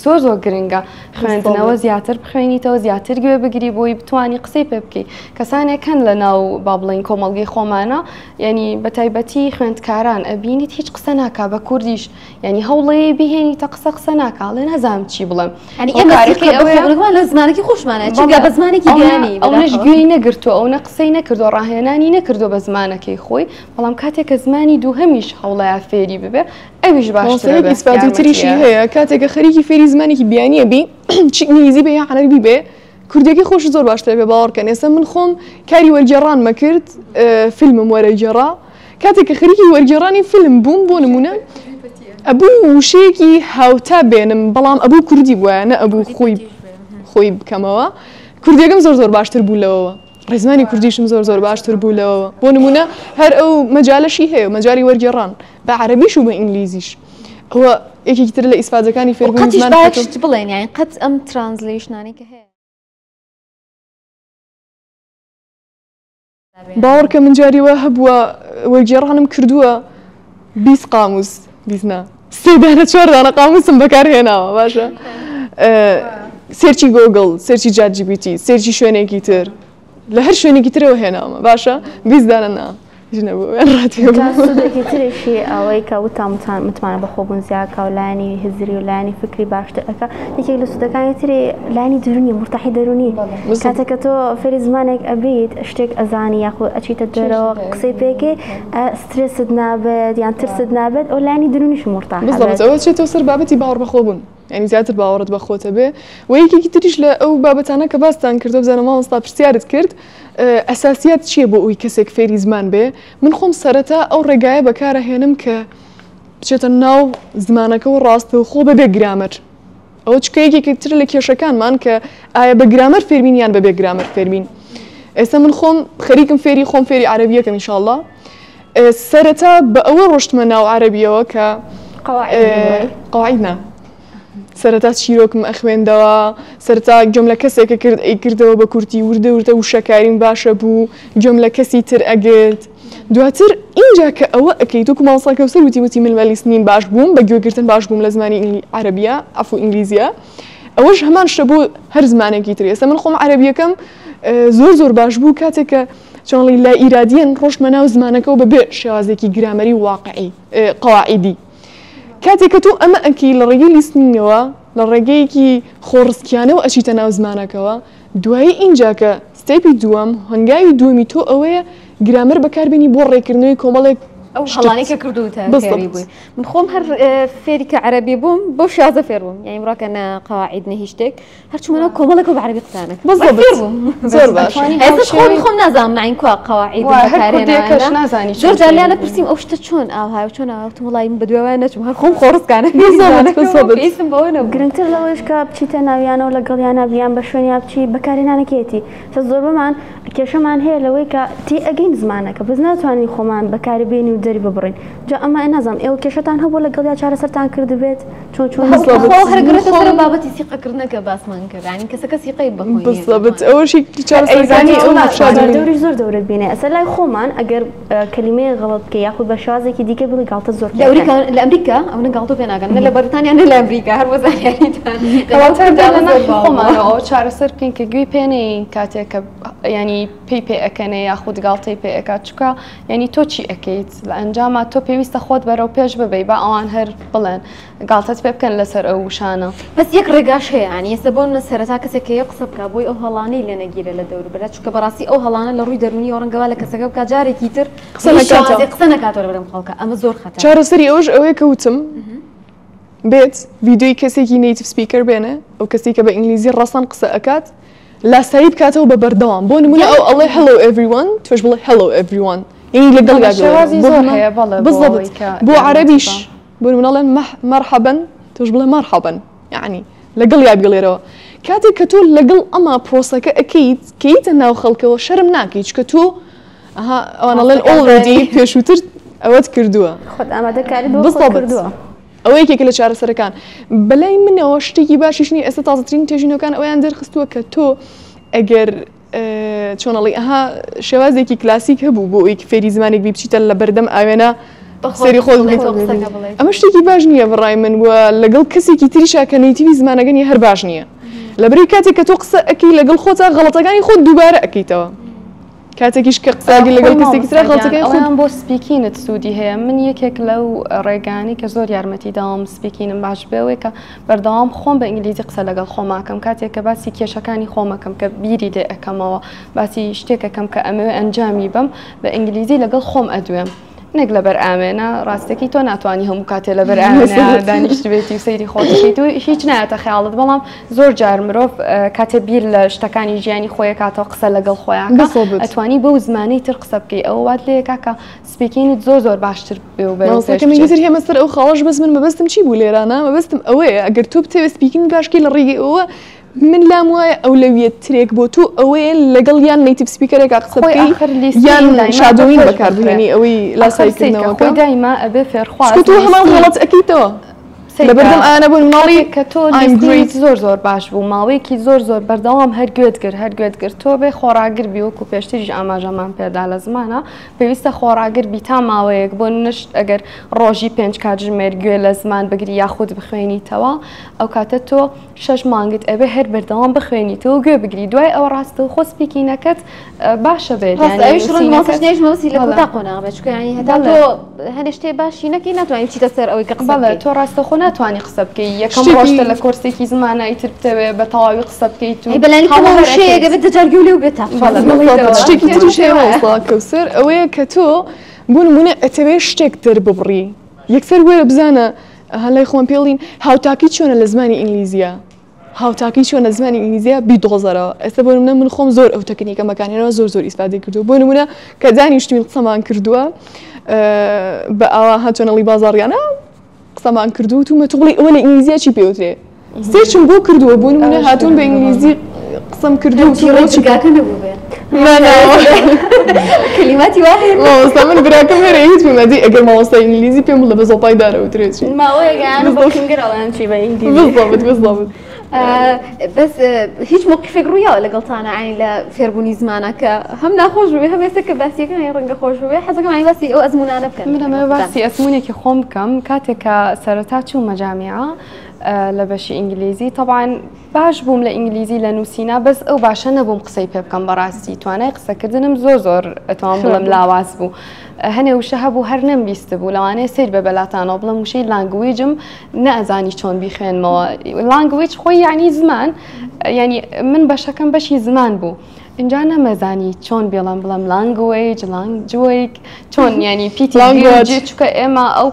زۆر زۆر گرنگە خوێندنەوە بالضبط. زیاتر بخوێنیتەوە زیاتر گوێ بگری بۆی بتانی قسەی پێ بکەی کەسانێک هەن لە ناو با بڵێین کۆمەڵگەی خۆمانە یعنی بە تایبەتی خوێندکاران ئەبینیت هیچ قسە ناکا بە کوردیش یعنی هەوڵێ بهێنیتە قسە قسە ناکا ئەڵێ نازانم چی بڵێم یعنی ئێمە هۆکارەکەی سیقە بە ئەوەیە خۆبوونەکەمان لە زمانەکەی خۆشمانە چونکە بەڵێ بە زمانێکی ئەو نە بیانی ئەو نەش بەداخەوە گوێی نەگرتووە ئەو نە قسەی نەکردووە ڕاهێنانی نەکردووە بە زمانەکەی خۆی بەڵام کاتێک کە زمانی دووهەمیش هەوڵەیە فێری ببێ ئەویش باشترە مامۆستا یەک بێ ئیسفادەی تریشی یارمەتیە. هەیە کاتێک کە خەریکی فێری زمانێکی بیانیە بی چ ئینگلیزی بێ یا عەرەبی بێ کوردیەکەی خۆشت زۆر باشترە بێ باوەڕکەن ئێستا من خۆم کاری وەرگێڕانمە کرد فیلمم وەرەگێڕا کاتێک کە خەریکی وەرگێڕانی فیلم بووم بۆ نمونە ئەبوو وشەیەکی هاوتا بێنم بەڵام ئەبوو کوردی بوایە نە ئەبوو خۆی خۆی بکەمەوە کوردیەکەم زۆر زۆر باشتر بوو لەوەوە ڕێزمانی کوردیشم زۆر زۆر باشتر بوو لەوەوە بۆ نمونە هەر ئەو مەجالەشی هەیە مەجالی وەرگێڕان بە عەرەبیش و بە ئینگلیزیش ئەوە یەکێکی تر لە ئیسفادەکانی فێربوونی قەتیش زمان با کە تۆ شت بڵێن یانی قەت ئەم translation انەی کە هەیە باوەڕکە من جاری وا هەبووە وەرگێڕانم کردووە 20 قاموس 20 نا سێ دانە چوار دانە قاموسم بەکارهێناوە باشە search ی گۆگڵ search ی ChatGPT search ی شوێنێکی تر لە هەر شوێنێکی ترەوە هێناومە باشە 20 دانە نا هیچ نەبوو ڕاتێ جا بوو. سوودێکی تریشی ئەوەی کە وتان متمانە بەخۆبوون زیاکا و لایەنی هزری و لایەنی فکری باشتر ئەکا یەکێک لە سوودەکانی تری لایەنی دەروونی مورتاحی دەروونی بالضبط. کاتێک کە تۆ فێری زمانێک ئەبیت شتێک ئەزانی یاخود ئەچیتە دەرەوە قسەی پێکەی سترێست نابێت یان ترست نابێت ئەو لایەنی دەروونیش مورتاح بالضبط ئەبێت. ئەوە چێتەوە سەر بابەتی باوەڕ بەخۆبوون یعنی زیاتر باوەڕت بە خۆتە بێ و یەکێکی تریش لە ئەو بابەتانە کە باستان کردو بزانە مامۆستا پرسیارت کرد ئەساسیات چییە بۆ ئەوی کەسێک فێری زمان بێ من خۆم سەرەتا ئەو ڕێگایە بەکارەهێنم کە بچێتە ناو زمانەکە و ڕاستەوخۆ بەبێ گرامەر ئەوە چکە یەکێکی تر لە کێشەکانمان کە ئایا بە گرامەر فێربین یان بەبێ گرامەر فێربین ئێستا من خۆم خەریکم فێری خۆم فێری عەرەبیەکەم ئینشاڵڵا سەرەتا بە ئەوە ڕۆشتمە ناو عەرەبیەوە کە قەواعید نا سەرەتا چیرۆکم ئەخوێندەوە سەرەتا گوێم لە کەسێکە کرد ئەیکردەوە بە کورتی وردە وردە وشەکاریم باشە بوو گوێم لە کەسی تر ئەگرت دواتر ئینجا کە ئەوە ئەکەیت وەکو مامۆستا کەوسەر وتی وتی من بە listening باش بووم بە گوێگرتن باش بووم لە زمانی عەرەبیە عەفو ئینگلیزیە ئەوەش هەمان شتە بۆ هەر زمانێکی تر ئێستا من خۆم عەرەبیەکەم زۆر زۆر باش بوو کاتێک کە چۆنڵی لا ئیرادیەن ڕۆشتمە ناو زمانەکەەوە بەبێ شێوازێکی گرامەری و واقعی قەواعیدی کاتێک کە تۆ ئەمە ئەکەی لە ڕێگەی listening ەوە لە ڕێگەیەکی خۆڕسکیانەوە ئەچیتە ناو زمانەکەوە دوایی ئینجا کە step ی دووەم هەنگاوی دووەمی تۆ ئەوەیە گرامەر بەکاربێنی بۆ ڕێکردنەوەی کۆمەڵێک ئەو هەڵانەی کە کردووتە فێری بووی من خۆم هەر فێری کە عەرەبی بووم بەو شازە فێر بووم یعنی بڕاکە نە قەواعید نە هیچ شتێک هەر چوومە ناو کۆمەڵێک و بە عەرەبی قسانە بالضبط زۆر باش ئێستا خۆم خۆم نازانم مەعین کوا قەواعید بەکارهێناوە نازانی زۆر جار لێیان پرسیم ئەو شتە چۆن ئاوهای و چۆن ئاوا وتم وەڵی من بەدوای نەچووم هەر خۆم خۆڕسکانە بالضبط پێویستم بەوە نەبوو گرنگتر لەوەیش کە بچیتە ناویانەوە لەگەڵیانە بیان بە شوێنیا بچی بەکارهێنانەکەیەتی سە زۆربەمان کێشەمان هەیە لەوەی کە تێ ئەگەین زمانەکە بەس ناتوانین خۆمان بەکاری بێنین و دەری ببڕین جا ئەمە نازانم ئێوە کێشەتان هەبووە لەگەڵیا چارەسەرتان کردبێت چۆن چۆن خۆ هەر گرێتە سەر بابەتی سیقەکردنەکە باسمان کرد یعنی کەسەکە سیقەی بەخۆی نییە. بالضبط ئەوەشی چارەسەرەکانی ئەو ناتوانین دەوریش زۆر دەورت بینێ ئەسە لای خۆمان ئەگەر کەلیمەیەک غەڵەت بکەی یاخود بە شێوازێکی دیکە بڵێی گاڵتە زۆر لە ئەمریکا لە ئەمریکا ئەونە گاڵتە پێ ناکەن نە لە بەریتانیا نە لە ئەمریکا هەر بۆ زانیاریتان کەواتە لە ناخی خۆمانەوە ئەوە چارەسەر بکەین کە گوێی پێ نەیەین کاتێک کە ینی پێی پێ ئەکەنێ یاخود گاڵتەی پێ ئەکات چونکە ینی تۆ چی ئەکەیت لە ئەنجاما تۆ پێویستە خۆت بەرەو پێش ببەی با ئەوان هەر بڵێن گاڵتەت پێ بکەن لەسەر ئەو وشانە. بەس یەک ڕێگاش هەیە یانی ئێستا بۆ نمونە سەرەتا کەسێک کە یە قسە بکا بۆی ئەو هەڵانەی لێ نەگیرێ لە دەوروبەرا چونکە بەڕاستی ئەو هەڵانە لە ڕووی دەروونیەوە ڕەنگە وا لە کەسەکە بکا جارێکی تر قسە بە هیچ نەکاتەوە. شێوازێک قسە نەکاتەوە لەبەردەم خەڵکا ئەمە زۆر خەتەرە. چارەسەری ئەوەش ئەوەیە کە وتم بێت ڤیدیۆی کەسێکی native speaker بێنێ ئەو کەسێک کە بە ئینگلیزی ڕەسەن قسە ئەکات لاسایی بکاتەوە بە بەردەوام بۆ نمونە ئەو ئەڵێ hello everyone تۆش بڵێ hello everyone یعنی لەگەڵیا بڵێ شێوازی بۆ زۆر هەمان هەیە بەڵێ بۆ بالضبط ئەوەی کە بۆ یارمەتی عەرەبیش با. بۆ نمونە ئەڵێن مەرحەبەن تۆش بڵێ مەرحەبەن یعنی لەگەڵیا بیڵێرەوە کاتێک کە تۆ لەگەڵ ئەما پرۆسەکە ئەکەیت کەیتە ناو خەڵکەوە شەرم ناکەیت چونکە تۆ ئەها ئەوان ئەڵێن already پێشووتر ئەوەت کردووە خۆت ئامادەکاریت بۆ خۆت بالضبط کردووە. ئەوە یەکێکە لە چارەسەرەکان بەلای منەوە شتێکی باشیش نییە ئێستا تازەترین توێژینەوەکان ئەوەیان دەرخستووە کە تۆ ئەگەر چۆن ئەڵێی ئەها شێوازێکی کلاسیک هەبوو بۆ ئەوەی فێری زمانێک بی بچیتە لە بەردەم ئاوێنە سەیری خۆت بکەیت ئەمە شتێکی باش نییە بەڕای من و لەگەڵ کەسێکی تریشا کە native ی زمانەکە نیە هەر باش نییە لەبری کاتێک کە تۆ قسە ئەکەی لەگەڵ خۆتا غەڵەتەکانی خۆت دووبارە ئەکەیتەوە کاتێکیش کە قساگی لەگەڵ کەسێکی ترا غەڵەتەکانی خۆت بۆ speaking ت سوودی هەیە من یەکێک لەو ڕێگانی کە زۆر یارمەتی داوم speaking م باش بێ ئەوەی کە بەردەوام خۆم بە ئینگلیزی قسە لەگەڵ خۆماکەم کاتێک کە باسی کێشەکانی خۆمەکەم کە بیری لێ ئەکەمەوە باسی شتێکەکەم کە ئەمەوێ ئەنجامی بەم بە ئینگلیزی لەگەڵ خۆم ئەدوێم نەک لەبەر ئاوێنە ڕاستەکەی تۆ ناتوانانی هەموو کاتێ لەبەر ئاوێنە دانیشتبێتی و سەیری خۆت بکەیت و هیچ نایەتە خەیاڵت بەڵام زۆر جار مرۆڤ کاتێ بیر لە شتەکانی ژیانی خۆی کاتەوە قسە لەگەڵ خۆیان ئەتوانی بەو زمانەی تر قسە بکەی ئەوە وات لێکا کە speaking ت زۆر زۆر باشتر بێ و بەرەو پێش بچێت. تر هێمە سەر ئەو خاڵەش بەس من مەبەستم چی بوو لێرانە مەبەستم ئەوەیە ئەگەر تۆ بتەوێت speaking باش کەی لە ڕێگەی ئەوە من لام وایە ئەولەویەت ترێک بۆ تۆ ئەوەیە لەگەڵ یان native speaker ێکا قسە خۆی بکەی ئاخر listening یان دایما ئەبێ shadowing پێش بەکار بخرێ بهێنی ئەوەی ئاخر لاسایی سەیرکە کردنەوەکە خۆی دایما ئەبێ فێرخواز چونکە تۆ هەمان listening غەڵەت ئەکەیتەوە سەیرکە لەبەردەم ئانا بۆ مناڵی کاتێک کە تۆ I'm listening ت great زۆر زۆر باش بوو ماوەیەکی زۆر زۆر بەردەوام هەر گوێت گرت هەر گوێت گرت تۆ بێ خۆڕاگر بی وەکو پێشتریش ئاماژەمان پێدا لە زمانە پێویستە خۆڕاگر بی تا ماوەیەک بۆ نشت ئەگەر ڕۆژی پێنج کاتژمێر گوێ لە زمان بگری یاخود بخوێنیتەوە ئەو کاتە تۆ شەش مانگت ئەبێ هەر بەردەوام بخوێنیتەوە و گوێ بگری دوای ئەوە ڕاستەوخۆ speaking ەکەت باشە بێت ڕاستە یانی ئەویش ڕەنگە نووسینەکەت مامۆستا مەبەستی لە بەڵێ کۆتا قۆناغ بێت چونکە یانی هەتا بەڵێ تۆ هەنێ شتێ باشی نەکەی ناتوانانی بچیتە سەر ئەوەی کە قسە بەڵێ بکەی تۆ ڕاستەوخۆ ناتوانی قسە بکەی یەکەم شتێکی ڕۆژتە لە کۆرسێکی زمانە ئیتر بتەوێ بە تەواوی قسە بکەیت و ئەی بەلانی هەڵە کەمەوە هەر وشەیەک ئەکەیت ئەبێت دە جار گوێ لێو بێت تا بەڵێ بتوانی بەڵێ بالضبط شتێکی ئەوە تریش هەیە وایە مامۆستا کەوسەر ئەوەیە کە تۆ بۆ نمونە ئەتەوێ شتێک دەرببڕی یەکسەر وەرە بزانە ئەها لای خۆمان پێڵین هاوتاکی چۆنە لە زمانی ئینگلیزیە هاوتاکی چۆنە زمانی ئینگلیزیە بیدۆزەرەوە ئێستا بۆ نمونە من خۆم زۆر ئەو تەکنیکەم بەکارهێناوە زۆر زۆر ئیسفادەی کردووە بۆ نمونە کە دانیشتوین قسەمان کردووە بە ئاوا ها چۆنەڵی بازاڕیانە قسەمان کردووە وتومە تۆ بڵێی ئەوە لە ئینگلیزیە چی پێوترێ search م بۆ کردووە بۆ نمونە هاتوون بە ئینگلیزی قسەم کردووە هەرچی وتومە ڕێی چی جگاکە نەبوو بێ نا نا کلماتی وا هەیە مامۆستا من براکەم هەرێ هیچ پێم ئەدی ئەگەر مامۆستای ئینگلیزی پێم بڵێ بە زۆپای دارە وترێ چی ماوەیەک یان بە بالضبط کنگر ئەڵێن چی بە ئینگلیزی بالضبط بالضبط بەس هیچ مەوقفێک ڕوویاوە لەگەڵتانە عین لە فێربوونی زمانە کە هەم ناخۆش بووێ هەم ئێستا کە باسیەکان ڕەنگە خۆش بووێ حەزەکەم عین باسی ئەو ئەزموونانە بکەن من ئەمەوێ لەگەڵ خۆتان. باسی ئەزموونێکی خۆم بکەم کاتێک کە سەرەتا چوومە جامیعە لە بەشی ئینگلیزی تەبعەن باش بووم لە ئینگلیزی لە نووسینا بەس ئەو باشە نەبووم قسەی پێ بکەم بەڕاستی توانای قسەکردنم زۆر زۆر ئەتوانم بڵێم لاواز بوو هەنێ وشە هەبوو هەر نەمبیست بوو لەوانەیە سەیر بێ بەلاتانەوە بڵێم وشەی language م نەئەزانی چۆن بیخوێنمەوە language خۆی یعنی زمان یعنی من بەشەکەم بەشی زمان بوو اینجا نەمەزانی چۆن بێڵم بڵێم language لانگجویک چۆن یعنی پیتی Language. چونکە ئێمە ئەو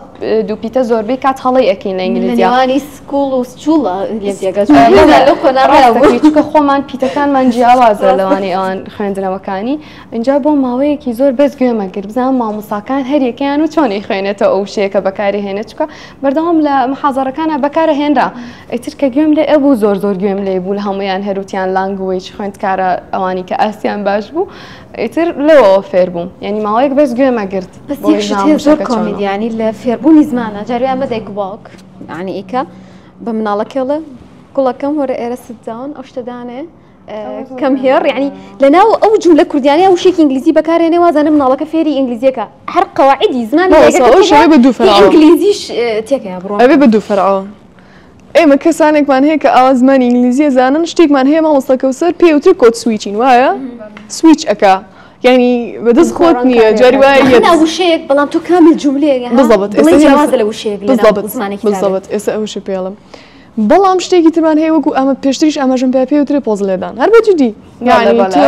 دوو پیتە زۆربەی کات هەڵەی ئەکەین لە ئینگلیزیا لە نێوانی school و سچوڵە لێم تێگە بەڵێ، لەو قۆناغە ڕاستەکەی بوو. چونکە خۆمان پیتەکانمان جیاوازە لەوانەی ئەوان خوێندنەوەکانی اینجا بۆ ماوەیەکی زۆر بەس گوێمە گرت بزانم مامۆستاکان هەر یەکەیان و چۆن ئەیخوێنێتەوە ئەو وشەیە کە بەکاری هێنێت چونکە بەردەوام لە محازەرەکانا بەکارە هێنرا ئیتر کە گوێم لێ ئەبوو زۆر زۆر گوێم لێ بوو لە هەموویان هەروتیان language خوێندکارە ئەوانی کە ئاستیان باش بوو ئیتر لەوەوە فێر بووم یعنی ماوەیەک بەس گوێمە گرت بەس یەک شت هەیە زۆر کۆمیدیانی لە فێربوونی زمانە جاری ئەمە دایک و باوک یعنی ئیکا بە مناڵەکەی ئەڵێ گوڵەکەم وەرە ئێرە sit down ئەو شتە دانێ come here یعنی لەناو ئەو جملە کوردیانە وشێکی ئینگلیزی بەکارێنێ وازانە مناڵەکە فێری ئینگلیزیەکە هەر قەواعیدی زمانی مامۆستا، ئەو شەوێ بە دوو فەرعەوە. ئینگلیزیش تێکەیە بڕۆ ئەبێ بە دوو فەرعەوە ئێمە کەسانێکمان هەیە کە ئاوا زمانی ئینگلیزیە زانن شتێکمان هەیە مامۆستا کەوسەر پێ وترێ code switching وایە سویچ ئەکا یعنی بەدەست خۆت نییە جاری وایە یەت نا وشەیەک بەڵام تۆ کامل جملەیەک ها؟ بالضبط بڵێی ئێستا جیاوازە لە وشەیەک لەناو بالضبط زمانێکی تر. بالضبط ئێستا ئەوشە پێڵم بەڵام شتێکی ترمان هەیە وەکو ئەمە پێشتریش ئاماژەم پێ پێ وترێ پۆز لێدان هەر بە جدی یعنی تۆ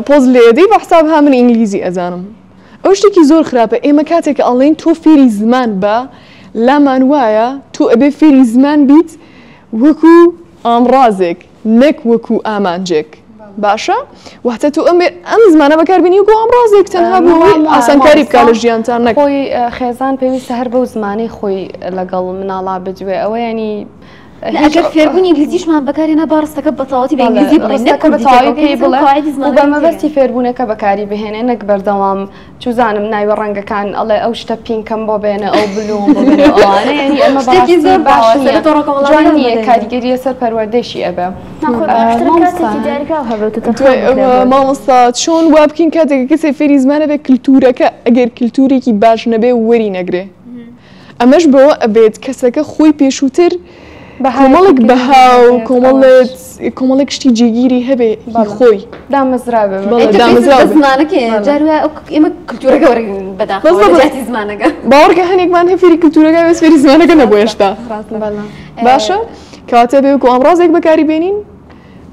پۆز لێدەی بە حساب ها من ئینگلیزی ئەزانم ئەو شتێکی زۆر خراپە ئێمە کاتێک کە ئەڵێین تۆ فێری زمان بە لامان وایە تۆ ئەبێ فێری زمان بیت وەکو ئامڕازێک نەک وەکو ئامانجێک باشە واتە تۆ ئەم ئەم زمانە بەکاربێنی وەکو ئامڕازێک تەنها بۆ ئەوەی ئاسانکاری بکا لە ژیانتان نەک خۆی خێزان پێویستە هەر بەو زمانەی خۆی لەگەڵ مناڵا بدوێ ئەوە ینی ئەگەر فێربوونی ئینگلیزیشمان بەکارهێنا با ڕستەکە بە تەواوەتی بە ئینگلیزی بڵێین نەک ڕستەکە بە تەواوی کوردییەکە پێی بڵێ بڵێ و بە مەبەستی فێربوونەکە بەکاری بهێنێ نەک بەردەوام چوزانم ناوی ڕەنگەکان ئەڵێ ئەو شتە pink ەم بۆ بێنە ئەو blue م بۆ بێنە ئەوانە یعنی ئەمە شتێکی بەڕاستی زۆر باش باوە نییە سەرە تۆڕە جوان کۆمەڵایەتیەکان نییە بەدەنگە. کاریگەریە سەر پەروەردەیشی ئەبێ ناخۆی باشترە مامۆستا کاتێکی دیاریکراو هەبێت و تەرخان دوای بکرێت ئەوە بۆی. مامۆستا چۆن وا بکەین کاتێک کە کەسێک فێری زمانە بێ کلتورەکە ئەگەر کلتورێکی باش نەبێ وەری نەگرێ ئەمەش بەوە ئەبێت کەسەکە خۆی پێشووتر کۆمەڵێک بەها و کۆمەڵێک کۆمەڵێک شتی جێگیری هەبێ هی خۆی دامەزراوێ زمانەکەی جار وایە ئێمە کلتورەکە وەرەگرین بەداخەوە لە جیاتی زمانەکە. باوەڕکە هەنێکمان هەیە فێری کلتورەکە بێت فێری زمانەکە نەبوو هێشتا. باشە کەواتە بێ وەکو ئامڕازێک بەکاری بێنین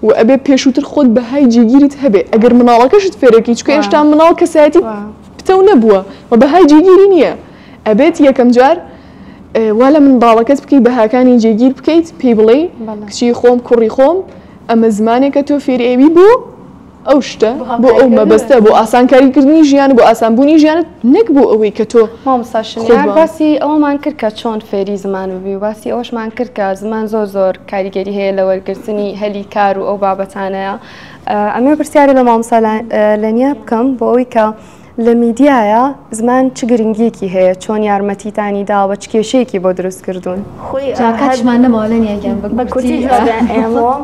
و ئەبێ پێشووتر خۆت بەهای جێگیرت هەبێ ئەگەر مناڵەکەشت فێرەکی چونکە هێشتا مناڵ کەسایەتی پتەو نەبووە و بەهای جێگیری نییە ئەبێت یەکەم جار وا لە منداڵەکەت بکەی بەهاکانی جێگیر بکەیت پێی بڵێی کچی خۆم کوڕی خۆم ئەمە زمانێکە تۆ فێری ئەوی بۆ ئەو شتە بۆ ئەو مەبەستە بۆ ئاسانکاریکردنی ژیان بۆ ئاسانبوونی ژیانت نەک بۆ ئەوەی کە تۆ مامۆستا شنیار باسی ئەوەمان کرد کە چۆن فێری زمان ببی و باسی ئەوەشمان کرد کە زمان زۆر زۆر کاریگەری هەیە لە وەرگرتنی هەلی کار و ئەو بابەتانەیە ئەمێ پرسیارە لە مامۆستا لەنیا بکەم بۆ ئەوەی کە لە میدیایا زمان چ گرنگیەکی هەیە چۆن یارمەتیتانی داوە چ کێشەیەکی بۆ دروست کردوون؟ خۆی جا کاتیشمان نەماوە لەنیا گیان بە کورتی جوابیان ئەیەمەوە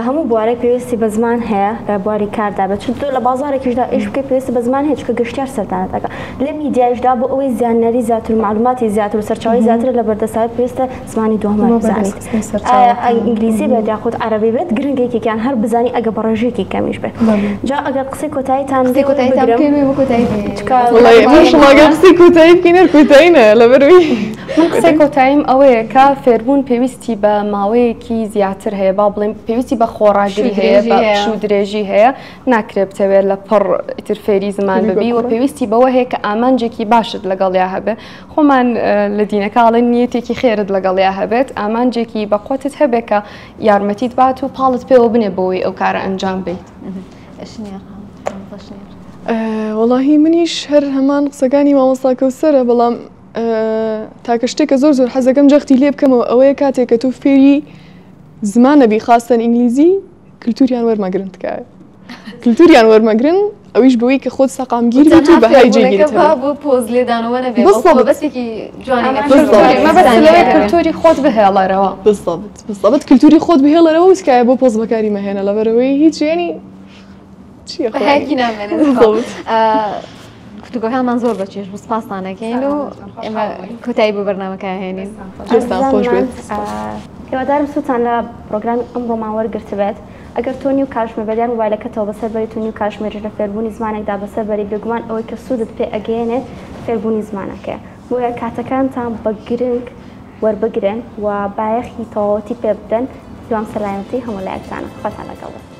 هەموو بوارێک پێویستی بە زمان هەیە لە بواری کاردا بێت چ تۆ لە بازاڕێکیشدا ئیش بکەی پێویستی بە زمان هەیە چونکە گەشتیار سەردانت ئەکا لە میدیایشدا بۆ ئەوەی زانیاری زیاتر و مەعلوماتی زیاتر و سەرچاوەی زیاتر لە بەردەست هەبێت پێویستە زمانی دووەم بزانیت ئایا ئینگلیزی بێت یاخود عەرەبی بێت گرنگە یەکێکیان هەر بزانی ئەگە بە ڕێژەیەکی کەمیش بێت جا ئەگەر قسەی کۆتاییتان قسەی کۆتاییتان بکەین و کۆتایی قسەی کۆتایی بکەین هەر کۆتایی نایە لەبەرئەوەی من قسەی کۆتاییم ئەوەیە کە فێربوون پێویستی بە ماوەیەکی زیاتر هەیە با بڵێم پێویستی بە خۆڕاگری هەیە بە پشوو درێژی هەیە ناکرێ بتەوێت لە پڕ ئیتر فێری زمان ببی و پێویستی بەوە هەیە کە ئامانجێکی باشت لەگەڵیا هەبێ خۆمان لە دینەکە ئەڵێن نیەتێکی خێرت لەگەڵیا هەبێت، ئامانجێکی بەقوەتت هەبێت کە یارمەتیت بات و پاڵت پێوە بنێ بۆوەی ئەو کارە ئەنجام بەیت. وەڵاهی منیش هەر هەمان قسەکانی مامۆستا کەوسەرە بەڵام تاکە شتێک کە زۆر زۆر حەزەکەم جەختی لێ بکەمەوە ئەوەیە کاتێک کە تۆ فێری زمانە بی خاستەن ئینگلیزی کلتوریان وەرمەگرن تکایە کلتوریان وەرمەگرن ئەویش بەوەی کە خۆت سەقامگیر بیت و بەهای جێگیرت هەبێت. بۆ پۆز لێدانەوە نەبێت مەبەستێکی جوانی مەبەست لەوەیە کلتوری خۆت بهێڵەرەوە. بالضبط بالضبط کلتوری خۆت بهێڵەرەوە و تکایە بۆ پۆز بەکاری مەهێنە لەبەرئەوەی هیچ یانی چییە خۆی بەهایەکی نامێنێت. گفتوگۆکانمان زۆر بە چێژ بوو سپاستان ئەکەین و ئێمە کۆتایی بۆ بەرنامەکە هێنین. دەستان خۆش بێت. هیوادارم سوودتان لە پرۆگرامی ئەمڕۆمان وەرگرتبێت. ئەگەر تۆ نیو کاتژمێر بە دیار مۆبایلەکەتەوە بەسەر بەریت و نیو کاتژمێریش لە فێربوونی زمانێکدا بەسەر بەری بێگومان ئەوەی کە سوودت پێ ئەگەیەنێت فێربوونی زمانەکەیە. بۆیە کاتەکانتان بە گرنگ وەربگرن و بایەخی تەواوەتی پێ بدەن. هیوام سەلامەتی هەموو لایەکتانە. خواتان لەگەڵ بێت.